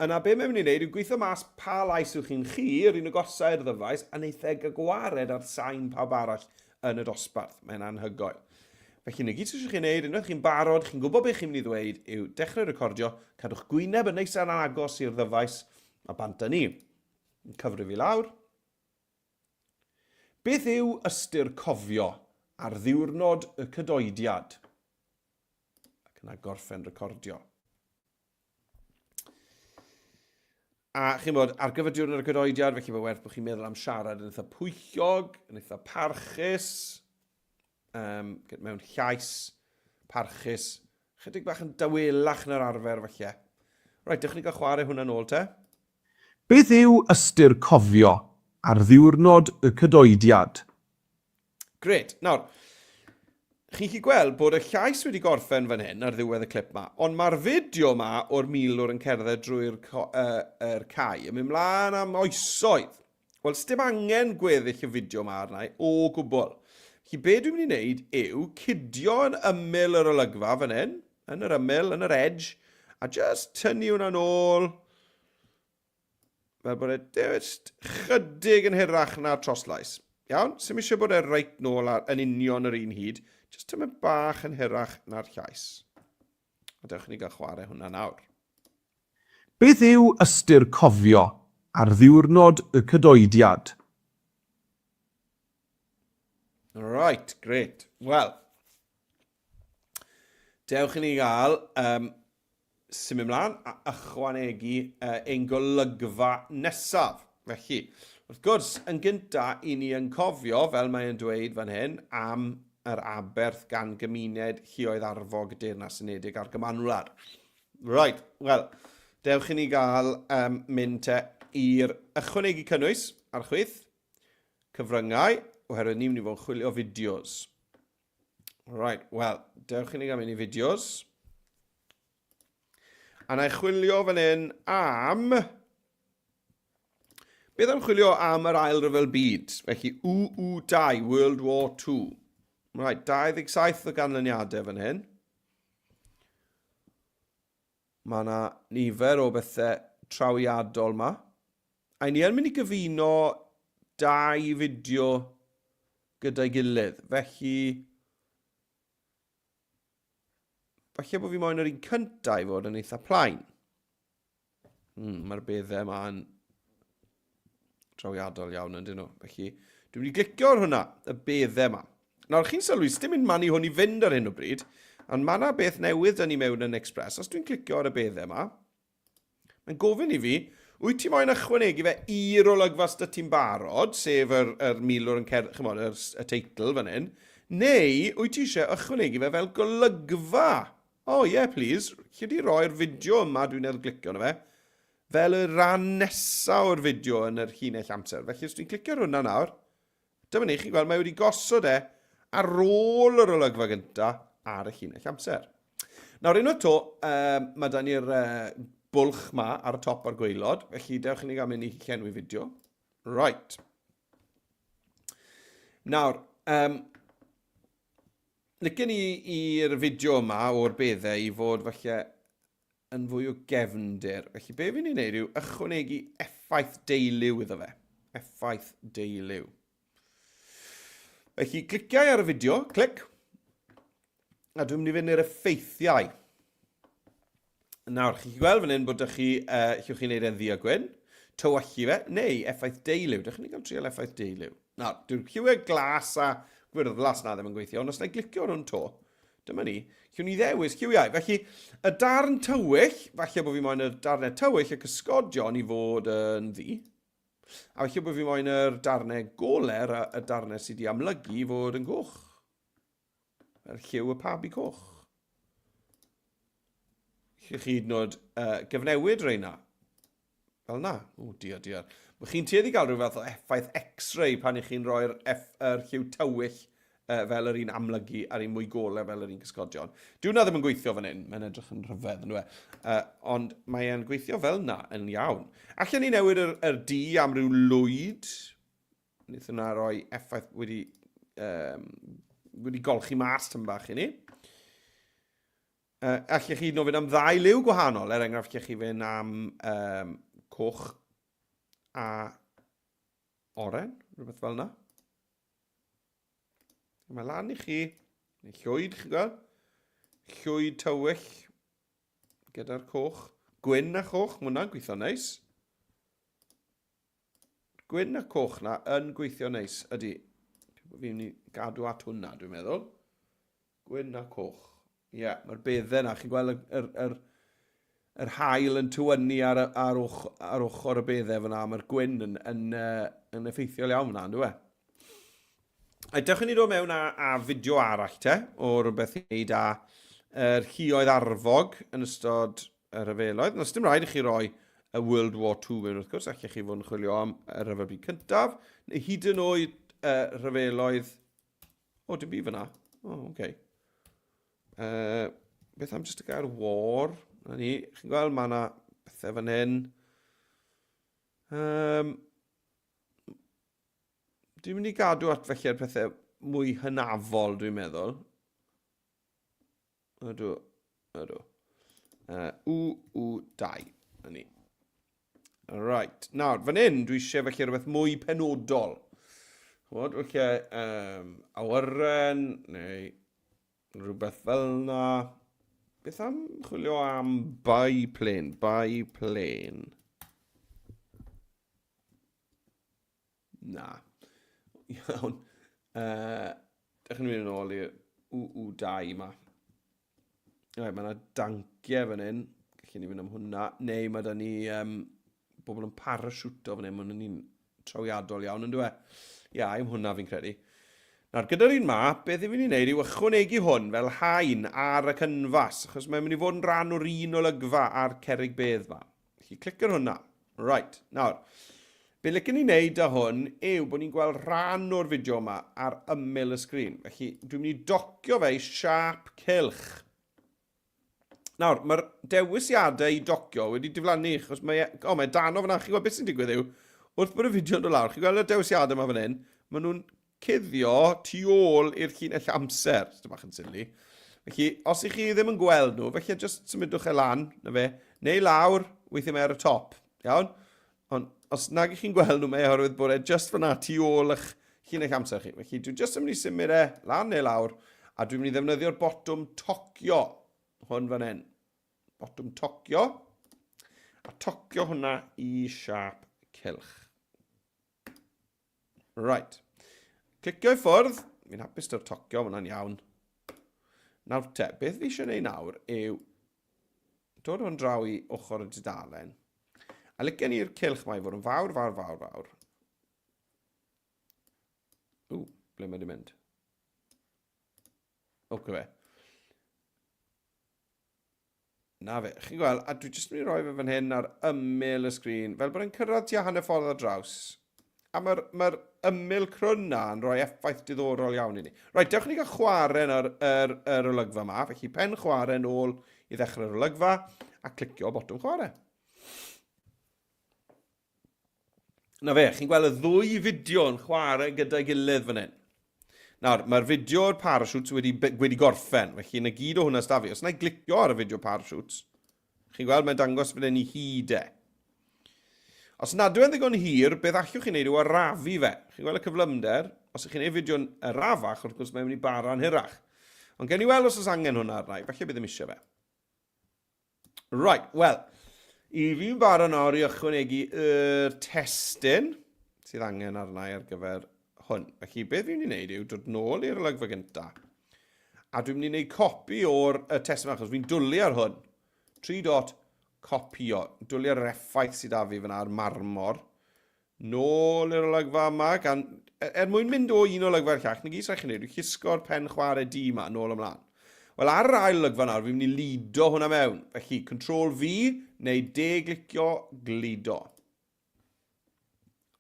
yna be mae'n mynd i wneud yw gweithio mas pa lais yw'ch chi'n chi, yr un agosa i'r ddyfais, a wneith e gael gwared ar sain pawb arall yn y dosbarth. Mae'n anhygoel. Felly, na gyd sydd eisiau chi wneud, unwaith chi'n barod, chi'n gwybod beth chi'n mynd i ddweud, yw dechrau recordio, cadw'ch gwyneb yn neis a'n agos i'r ddyfais, a bant â ni. Cyfrif i lawr. Beth yw ystyr cofio ar ddiwrnod y cadoediad? Ac yna gorffen recordio. A chi'n bod, ar gyfer diwrnod y cadoediad, felly mae werth bod chi'n meddwl am siarad yn eitha pwyllog, yn eitha parchus, um, mewn llais parchus, chydig bach yn dawelach na'r arfer falle. Reit, dewch ni gael chwarae hwnna nôl te. Beth yw ystyr cofio ar ddiwrnod y cadoediad? Grêt. Nawr, chi'n gallu gweld bod y llais wedi gorffen fan hyn ar ddiwedd y clip ma, ond mae'r fideo ma o'r milwr yn cerdded drwy'r uh, er cae yn mynd mlaen am oesoedd. Wel, sdim angen gweddill y fideo ma arna i o gwbl. Felly be dwi'n mynd i wneud yw cydio yn ymyl yr olygfa fan hyn, yn yr ymyl, yn yr edge, a just tynnu hwnna nôl, fel bod e just chydig yn hirach na'r troslais. Iawn? Sim eisiau bod e reit nôl ar, yn union yr un hyd, just tymor bach yn hirach na'r llais. A dewch i ni gael chwarae hwnna nawr. Beth yw ystyr cofio ar ddiwrnod y cadoediad? Right, great. Wel, dewch i ni gael um, symud ymlaen a ychwanegu uh, ein golygfa nesaf. Felly, wrth gwrs, yn gyntaf, i ni yn cofio, fel mae'n dweud fan hyn, am yr aberth gan gymuned lluoedd arfog y Deyrnas Unedig a'r Gymanwlad. Right, wel, dewch i ni gael um, mynd te i'r ychwanegu cynnwys ar chwith, cyfryngau, oherwydd ni'n mynd i fod yn chwilio fideos. Right, wel, dewch i ni gael mynd i fideos. A na i chwilio fan hyn am... Beth am chwilio am yr Ail Ryfel Byd? Felly, UU2, World War II. Right, 27 o ganlyniadau fan hyn. Mae yna nifer o bethau trawiadol ma. A ni yn mynd i gyfuno dau fideo gyda'i gilydd. Felly, falle bod fi moyn yr un cyntaf i fod yn eitha plaen. Mae'r beddau yma'n trawiadol iawn yn dyn nhw. Felly, dwi'n mynd i glicio ar hwnna, y beddau yma. Nawr, chi'n sylwi, sdim un man i hwn i fynd ar hyn o bryd, ond mae yna beth newydd dyn ni mewn yn Express. Os dwi'n clicio ar y beddau yma, Mae'n gofyn i fi, wyt ti moyn ychwanegu fe i'r olygfa sy 'da ti'n barod, sef yr, yr milwr yn cerdded, chymod, yr, y teitl fan hyn, neu wyt ti eisiau ychwanegu fe fel golygfa? Oh yeah, please. Lle di roi'r fideo yma dwi'n newydd glicio arno fe, fel y rhan nesaf o'r fideo yn yr llinell amser. Felly os dwi'n clicio ar hwnna nawr, Dyma ni, chi'n gweld, mae wedi gosod e ar ôl yr olygfa gynta ar y llinell amser. Nawr, unwaith to, um, mae da ni'r uh, bwlch ma ar y top a'r gwaelod, felly dewch i ni gael mynd i llenwi fideo. Right. Nawr, um, licen i i'r fideo yma o'r beddau i fod falle yn fwy o gefndir. Felly be fi'n ei wneud yw ychwanegu effaith deiliw iddo fe. Effaith deiliw. Felly cliciau ar y fideo, clic, a dwi'n mynd i fynd i'r effeithiau. Nawr, chi'n gweld fan hyn bod ydych chi, uh, llwch chi'n neud e'n ddu a gwyn, tywyllu fe, neu effaith deiliw. Dych chi'n cael trial effaith deiliw. Nawr, dyw'r lliwiau glas a gwyrddlas na ddim yn gweithio, ond os na i glicio ar hwn to, dyma ni, llwn ni ddewis lliwiau. Felly, y darn tywyll, falle bod fi moyn y darnau tywyll, y cysgodion i fod yn ddu. A falle bod fi moyn yr darnau goler a y darnau sydd wedi amlygu i fod yn goch. Yr lliw y pabi coch. Lle chi hyd yn oed uh, gyfnewid reina. Fel na. O, diar, diar. Mae chi'n tueddu gael rhyw fath o effaith x-ray pan i chi'n rhoi'r er lliw tywyll fel yr un amlygu a'r un mwy golau fel yr un cysgodion. Dyw hwnna ddim yn gweithio fan hyn, mae'n edrych yn rhyfedd yn dweud. Ond mae e'n gweithio fel yna yn iawn. Allen ni newid yr, yr du am ryw lwyd. Wnaeth hwnna roi effaith wedi, um, wedi golchi mas tyn bach i ni. Allech chi nofyn am ddau liw gwahanol, er enghraifft, allech chi fynd am um, coch a oren, rhywbeth fel yna. Mae lan i chi, neu llwyd, chi'n gweld? Llwyd tywyll gyda'r coch. Gwyn a choch, mae hwnna'n gweithio neis. Gwyn a coch na yn gweithio neis, ydy. Fi'n mynd i gadw at hwnna, dwi'n meddwl. Gwyn a coch. Ie, yeah, mae'r beddau yna, chi'n gweld yr, yr, yr, yr hael yn tywynnu ar, ar, och, ar ochr y beddau fyna, mae'r gwyn yn, yn, uh, yn effeithiol iawn fyna, ynddo e? A dewch i ni dod mewn â, â fideo arall te, o rhywbeth i wneud â yr lluoedd arfog yn ystod y rhyfeloedd. Nawr, dim rhaid i chi roi y World War II mewn wrth gwrs, allech chi fod yn chwilio am y rhyfel byd cyntaf, neu hyd yn oed y rhyfeloedd O, dim byd fyna. O, oh, oce. Okay. Beth am jyst y gair war? Na ni, chi'n gweld, mae yna bethau fan hyn. Um, dwi'n mynd i gadw at felly'r pethau mwy hynafol, dwi'n meddwl. Ydw, ydw. U, U, 2. Na ni. Right. Nawr, fan hyn, dwi eisiau felly rhywbeth mwy penodol. Chymod, felly, um, awyren, neu rhywbeth fel yna. Beth am chwilio am biplane? Biplane. Na. Iawn. Dewch yn mynd yn ôl i'r UU2 yma. Right, mae yna danciau fan hyn. Gallen ni fynd am hwnna. Neu mae da ni um, bobl yn parasiwto fan hyn. Mae hwnna'n un trawiadol iawn, yn dweud? Ia, am hwnna fi'n credu. Nawr, gyda'r un ma, beth i fi'n ei wneud yw ychwanegu hwn fel haen ar y cynfas, achos mae'n mynd i fod yn rhan o'r un olygfa a'r cerrig bedd ma. Felly, clic ar hwnna. Right, nawr, be licen ni wneud â hwn yw bod ni'n gweld rhan o'r fideo yma ar ymyl y sgrin. Felly, dwi'n mynd i docio fe i siâp cylch. Nawr, mae'r dewisiadau i docio wedi diflannu, achos mae, e, oh, mae dan o fyna. Chi'n gweld beth sy'n digwydd yw, wrth bod y fideo'n dod lawr, chi'n gweld y dewisiadau yma fan hyn, maen nhw'n cuddio tu ôl i'r llinell amser. Sy'n bach yn silly. Felly, os ych chi ddim yn gweld nhw, felly just symudwch e lan, na fe, neu lawr, weithiau mae ar y top, iawn? Ond os nag ych chi'n gweld nhw, mae oherwydd bod e just fyna tu ôl eich llinell amser chi. Felly, dwi'n just yn mynd i symud e lan neu lawr, a dwi'n mynd i ddefnyddio'r botwm tocio hwn fan hyn. Botwm tocio, a tocio hwnna i siap cylch. Right. Clicio i ffwrdd. Fi'n hapus dy'r tocio, mae hwnna'n iawn. Nawr te, beth fi eisiau gwneud nawr yw dod hwn draw i ochr y dudalen. A licen i'r cylch mae i fod yn fawr, fawr, fawr, fawr. Ww, ble mae wedi mynd? Oce fe. Na fe, chi'n gweld, a dwi jyst yn mynd i roi fe fan hyn ar ymyl y sgrin, fel bod e'n cyrraedd tua hanner ffordd ar draws. A mae'r mae ymyl crwn na yn rhoi effaith diddorol iawn i ni. Rhaid, dewch ni gael chwarae yn yr, yr, yr olygfa yma. Felly pen chwarae yn ôl i ddechrau'r olygfa a clicio botwm chwarae. Na fe, chi'n gweld y ddwy fideo yn chwarae gyda'i gilydd fan hyn. Nawr, mae'r fideo o'r parachutes wedi, wedi gorffen, felly na gyd o hwnna sda fi. Os na i glicio ar y fideo parachutes, chi'n gweld mae'n dangos fan hyn i hyd e. Os nad yw'n ddigon hir, beth allwch chi wneud yw arafu fe. Chi'n gweld y cyflymder? Os ych chi'n gwneud fideo'n arafach, wrth gwrs mae'n mynd i bara'n hirach. Ond gen i weld os oes angen hwnna arna i, falle bydd ddim eisiau fe. Right, wel, i fi'n barod nawr i ychwanegu yr testun sydd angen arna i ar gyfer hwn. Felly, beth fi'n mynd i wneud yw dod nôl i'r olygfa gyntaf. A dwi'n mynd i wneud copi o'r y testun achos fi'n dwlu ar hwn. 3 dot copio. Dwlu ar yr effaith sydd â fi fyna ar marmor. Nôl i'r olygfa yma, gan... E, er mwyn mynd o un olygfa i'r llall, na gyd sy'n rhaid chi wneud yw llusgo'r pen chwarae du yma nôl ymlaen. Wel, ar yr ail olygfa nawr, fi'n mynd i lido hwnna mewn. Felly, Control V neu de-glicio gludo.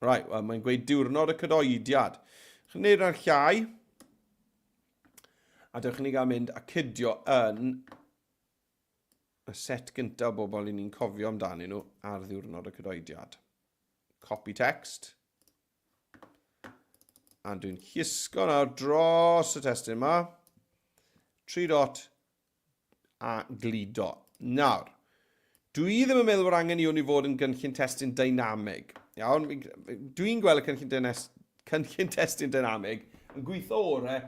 Right, wel, mae'n gweud diwrnod y cadoediad. Chi'n gwneud rhan llai. A dewch i ni gael mynd a cydio yn y set gyntaf o bobl i ni'n cofio amdanyn nhw ar ddiwrnod y cadoediad. Copy text. A dwi'n llusgo nawr dros y testun yma. 3 dot a gludo. Nawr, dwi ddim yn meddwl bod angen i hwn i fod yn gynllun testun dynamig. Iawn, dwi'n gweld y cynllun, dynes, cynllun testun dynamig yn gweithio orau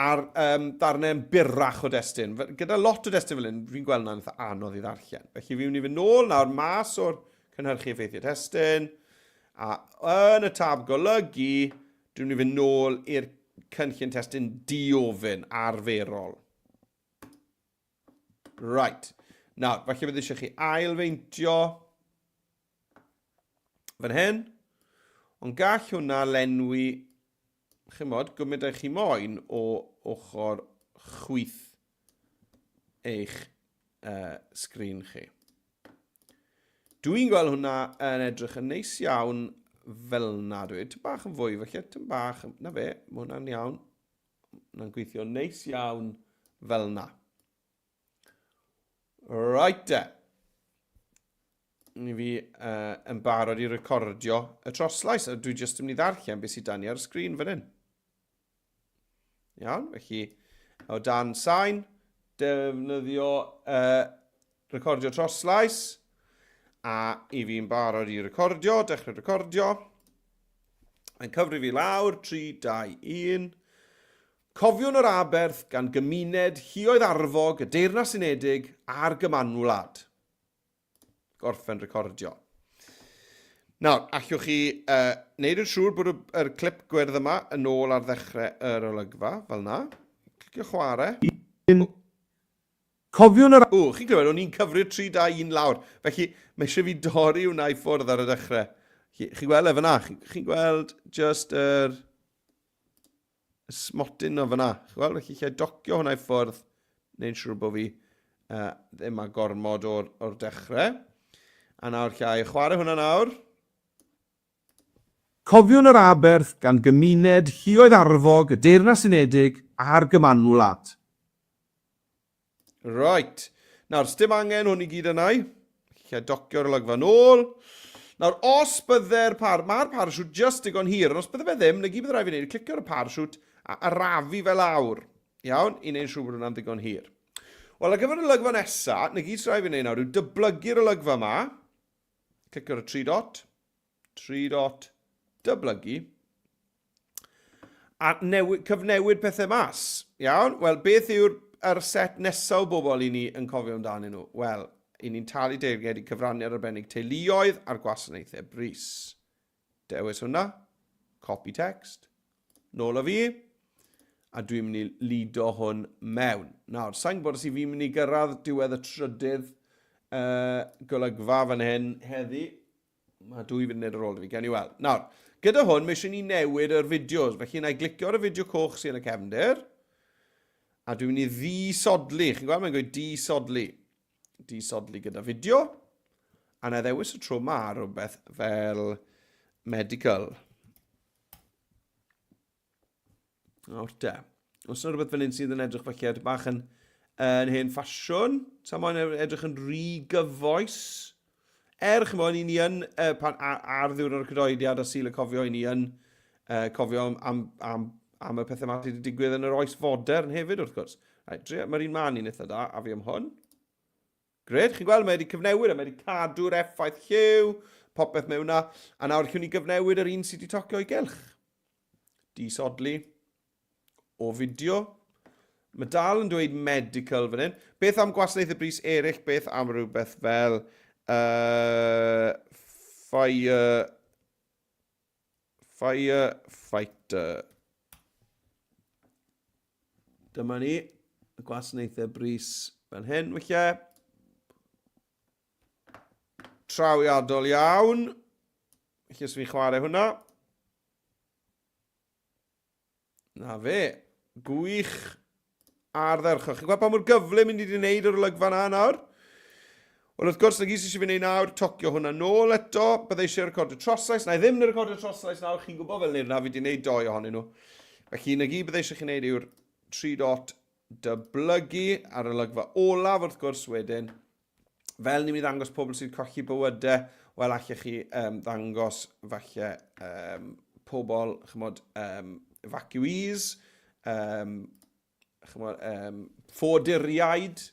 ar um, darnau byrrach o destun. Gyda lot o destun fel hyn, fi'n gweld yna'n eitha anodd i ddarllen. Felly fi'n mynd i fynd nôl nawr mas o'r cynhyrchu effeithiau testun, a yn y tab golygu, dwi'n mynd i fynd nôl i'r cynllun testun diofyn arferol. Right. Nawr, falle bydd eisiau chi ailfeintio fan hyn. Ond gall hwnna lenwi, chymod, gymaint â chi moyn o ochr chwith eich uh, sgrin chi. Dwi'n gweld hwnna yn edrych yn neis iawn fel na dwi. Tyn bach yn fwy falle, tyn bach, na fe, mae hwnna'n iawn. Hwnna'n gweithio neis iawn fel na. Right de. Ni fi uh, yn barod i recordio y troslais, a dwi jyst yn mynd i ddarllen beth sydd dan ni ar y sgrin fan hyn. Iawn, felly o dan sain, defnyddio uh, recordio troslais, a i fi'n barod i recordio, dechrau recordio. Mae'n cyfri fi lawr, 3, 2, 1. Cofiwn yr aberth gan gymuned lluoedd arfog y Deyrnas Unedig a'r Gymanwlad. Gorffen recordio. Nawr, allwch chi uh, wneud yn siŵr bod yr clip gwyrdd yma yn ôl ar ddechrau yr olygfa, fel na. Clicio chwarae. Un. Cofiwn yr... O, chi'n clywed, o'n i'n cyfri'r 3, 2, 1 lawr. Felly, mae eisiau fi dorri hwnna i ffwrdd ar y dechrau. Chi'n chi gweld e fyna? Chi'n chi gweld just yr smotyn o fyna. Chi'n gweld? Felly, lle docio hwnna i ffwrdd, neu'n siŵr bod fi uh, ddim â gormod o'r, or dechrau. A nawr lle i chwarae hwnna nawr. Cofiwn yr aberth gan gymuned lluoedd arfog y Deyrnas Unedig a'r Gymanwlad. Right. Nawr, sdim angen hwn i gyd yna i. Lle docio'r olygfa nôl. Nawr, os bydde'r par... Mae'r parachute just digon hir, ond os bydde fe ddim, na gyd bydde rhaid fi wneud, clicio ar y parachute a arafu fe lawr. Iawn, i wneud siŵr bod hwnna'n ddigon hir. Wel, ar gyfer yr olygfa nesa, na gyd sy'n rhaid fi wneud nawr yw dyblygu'r olygfa yma. Clicio ar y tri dot. Tri dot. Dyblygu. A newid, cyfnewid pethau mas. Iawn? Wel, beth yw'r er set nesaf o bobl i ni yn cofio amdanyn nhw? Wel, i ni'n talu deyrnged i cyfraniad arbennig teuluoedd a'r gwasanaethau brys. Dewis hwnna. Copy text. Nôl â fi. A dwi'n mynd i lido hwn mewn. Nawr, sa'n gwybod os i fi'n mynd i gyrraedd diwedd y trydydd uh, golygfa fan hyn heddi. Mae dwy funud ar ôl i fi, gewn ni weld. Nawr, gyda hwn, mae eisiau ni newid yr fideos. Felly, na i glicio ar y fideo coch sy'n y cefndir. A dwi'n mynd i ddisodli. Chi'n gweld, mae'n gweud disodli. Disodli gyda fideo. A na i ddewis y tro ma rhywbeth fel medical. Nawr te. Os yna rhywbeth fel un sydd yn edrych falle bach yn, yn hen ffasiwn, sa moyn edrych yn rhy gyfoes. Er, chymod, i ni yn, uh, pan, ar, ar ddiwrnod y cydoediad a Sul y Cofio, i ni yn uh, cofio am, am, am, am y pethau yma sydd wedi digwydd yn yr oes fodern hefyd, wrth gwrs. Right, mae'r un man i'n eitha da, a fi am hwn. Gret, chi'n gweld, mae wedi cyfnewid a mae wedi cadw'r effaith lliw, popeth mewn na. A nawr chi'n ni gyfnewid yr un sydd wedi tocio i gylch. Disodli o fideo. Mae dal yn dweud medical fan hyn. Beth am gwasanaethau brys eraill? Beth am rhywbeth fel uh, fire, firefighter? Dyma ni, y gwasanaethau brys fel hyn, weithiau. Trawiadol iawn. Felly os fi'n chwarae hwnna. Na fe. Gwych. Ardderchog. Chi'n gweld pa mor gyflym i ni wedi gwneud yr olygfa na nawr? Wel, wrth gwrs, na gyd sydd eisiau fi wneud nawr, tocio hwnna nôl eto. Byddai eisiau recordio troslais. Na i ddim yn recordio troslais nawr, chi'n gwybod fel wneud hwnna, fi wedi gwneud doi ohonyn nhw. Felly, na gyd byddai eisiau chi wneud yw'r 3 dot. dyblygu ar y olygfa olaf wrth gwrs wedyn. Fel ni'n mynd i ddangos pobl sydd colli bywydau, wel allech chi um, ddangos falle um, pobl, chymod, um, evacuees, um, chymod, um, ffoduriaid,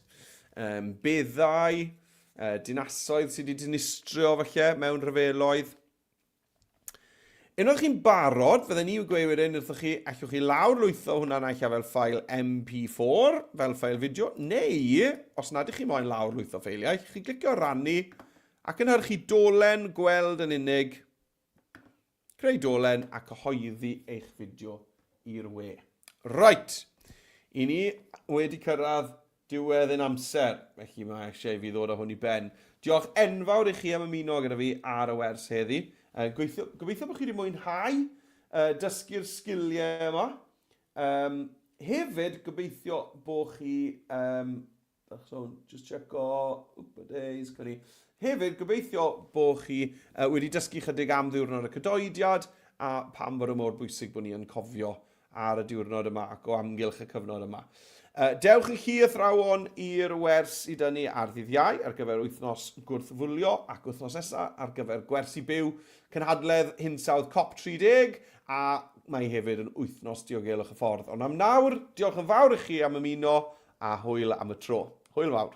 um, beddau, uh, dinasoedd sydd wedi dinistrio falle mewn rhyfeloedd. Unwaith chi'n barod, fydden ni wedi gweud wedyn wrthoch chi, allwch chi lawr lwytho hwnna naill ai fel ffael MP4, fel ffael fideo, neu, os nad ych chi moyn lawr lwytho ffeiliau, allwch chi glicio rannu a cynhyrchu dolen gweld yn unig, creu dolen a cyhoeddi eich fideo i'r we. Right, i ni wedi cyrraedd Diwedd ein amser, felly mae eisiau i fi ddod â hwn i ben. Diolch enfawr i chi am ymuno gyda fi ar y wers heddi. Uh, gweithio, gobeithio bod chi wedi mwynhau uh, dysgu'r sgiliau yma. Um, hefyd, gobeithio bod chi... Um, so, just checo... Oop, days, cynni. Hefyd, gobeithio bod chi uh, wedi dysgu chydig am ddiwrnod y cadoediad a pam bod y mor bwysig bod ni yn cofio ar y diwrnod yma ac o amgylch y cyfnod yma. Dewch yn chi athrawon i'r wers i dynnu ar ddydd Iau ar gyfer wythnos gwrthfwlio ac wythnos nesaf ar gyfer gwersi byw cynhadledd hinsawdd COP30 a mae hefyd yn wythnos diogelwch y ffordd. Ond am nawr, diolch yn fawr i chi am ymuno a hwyl am y tro. Hwyl fawr.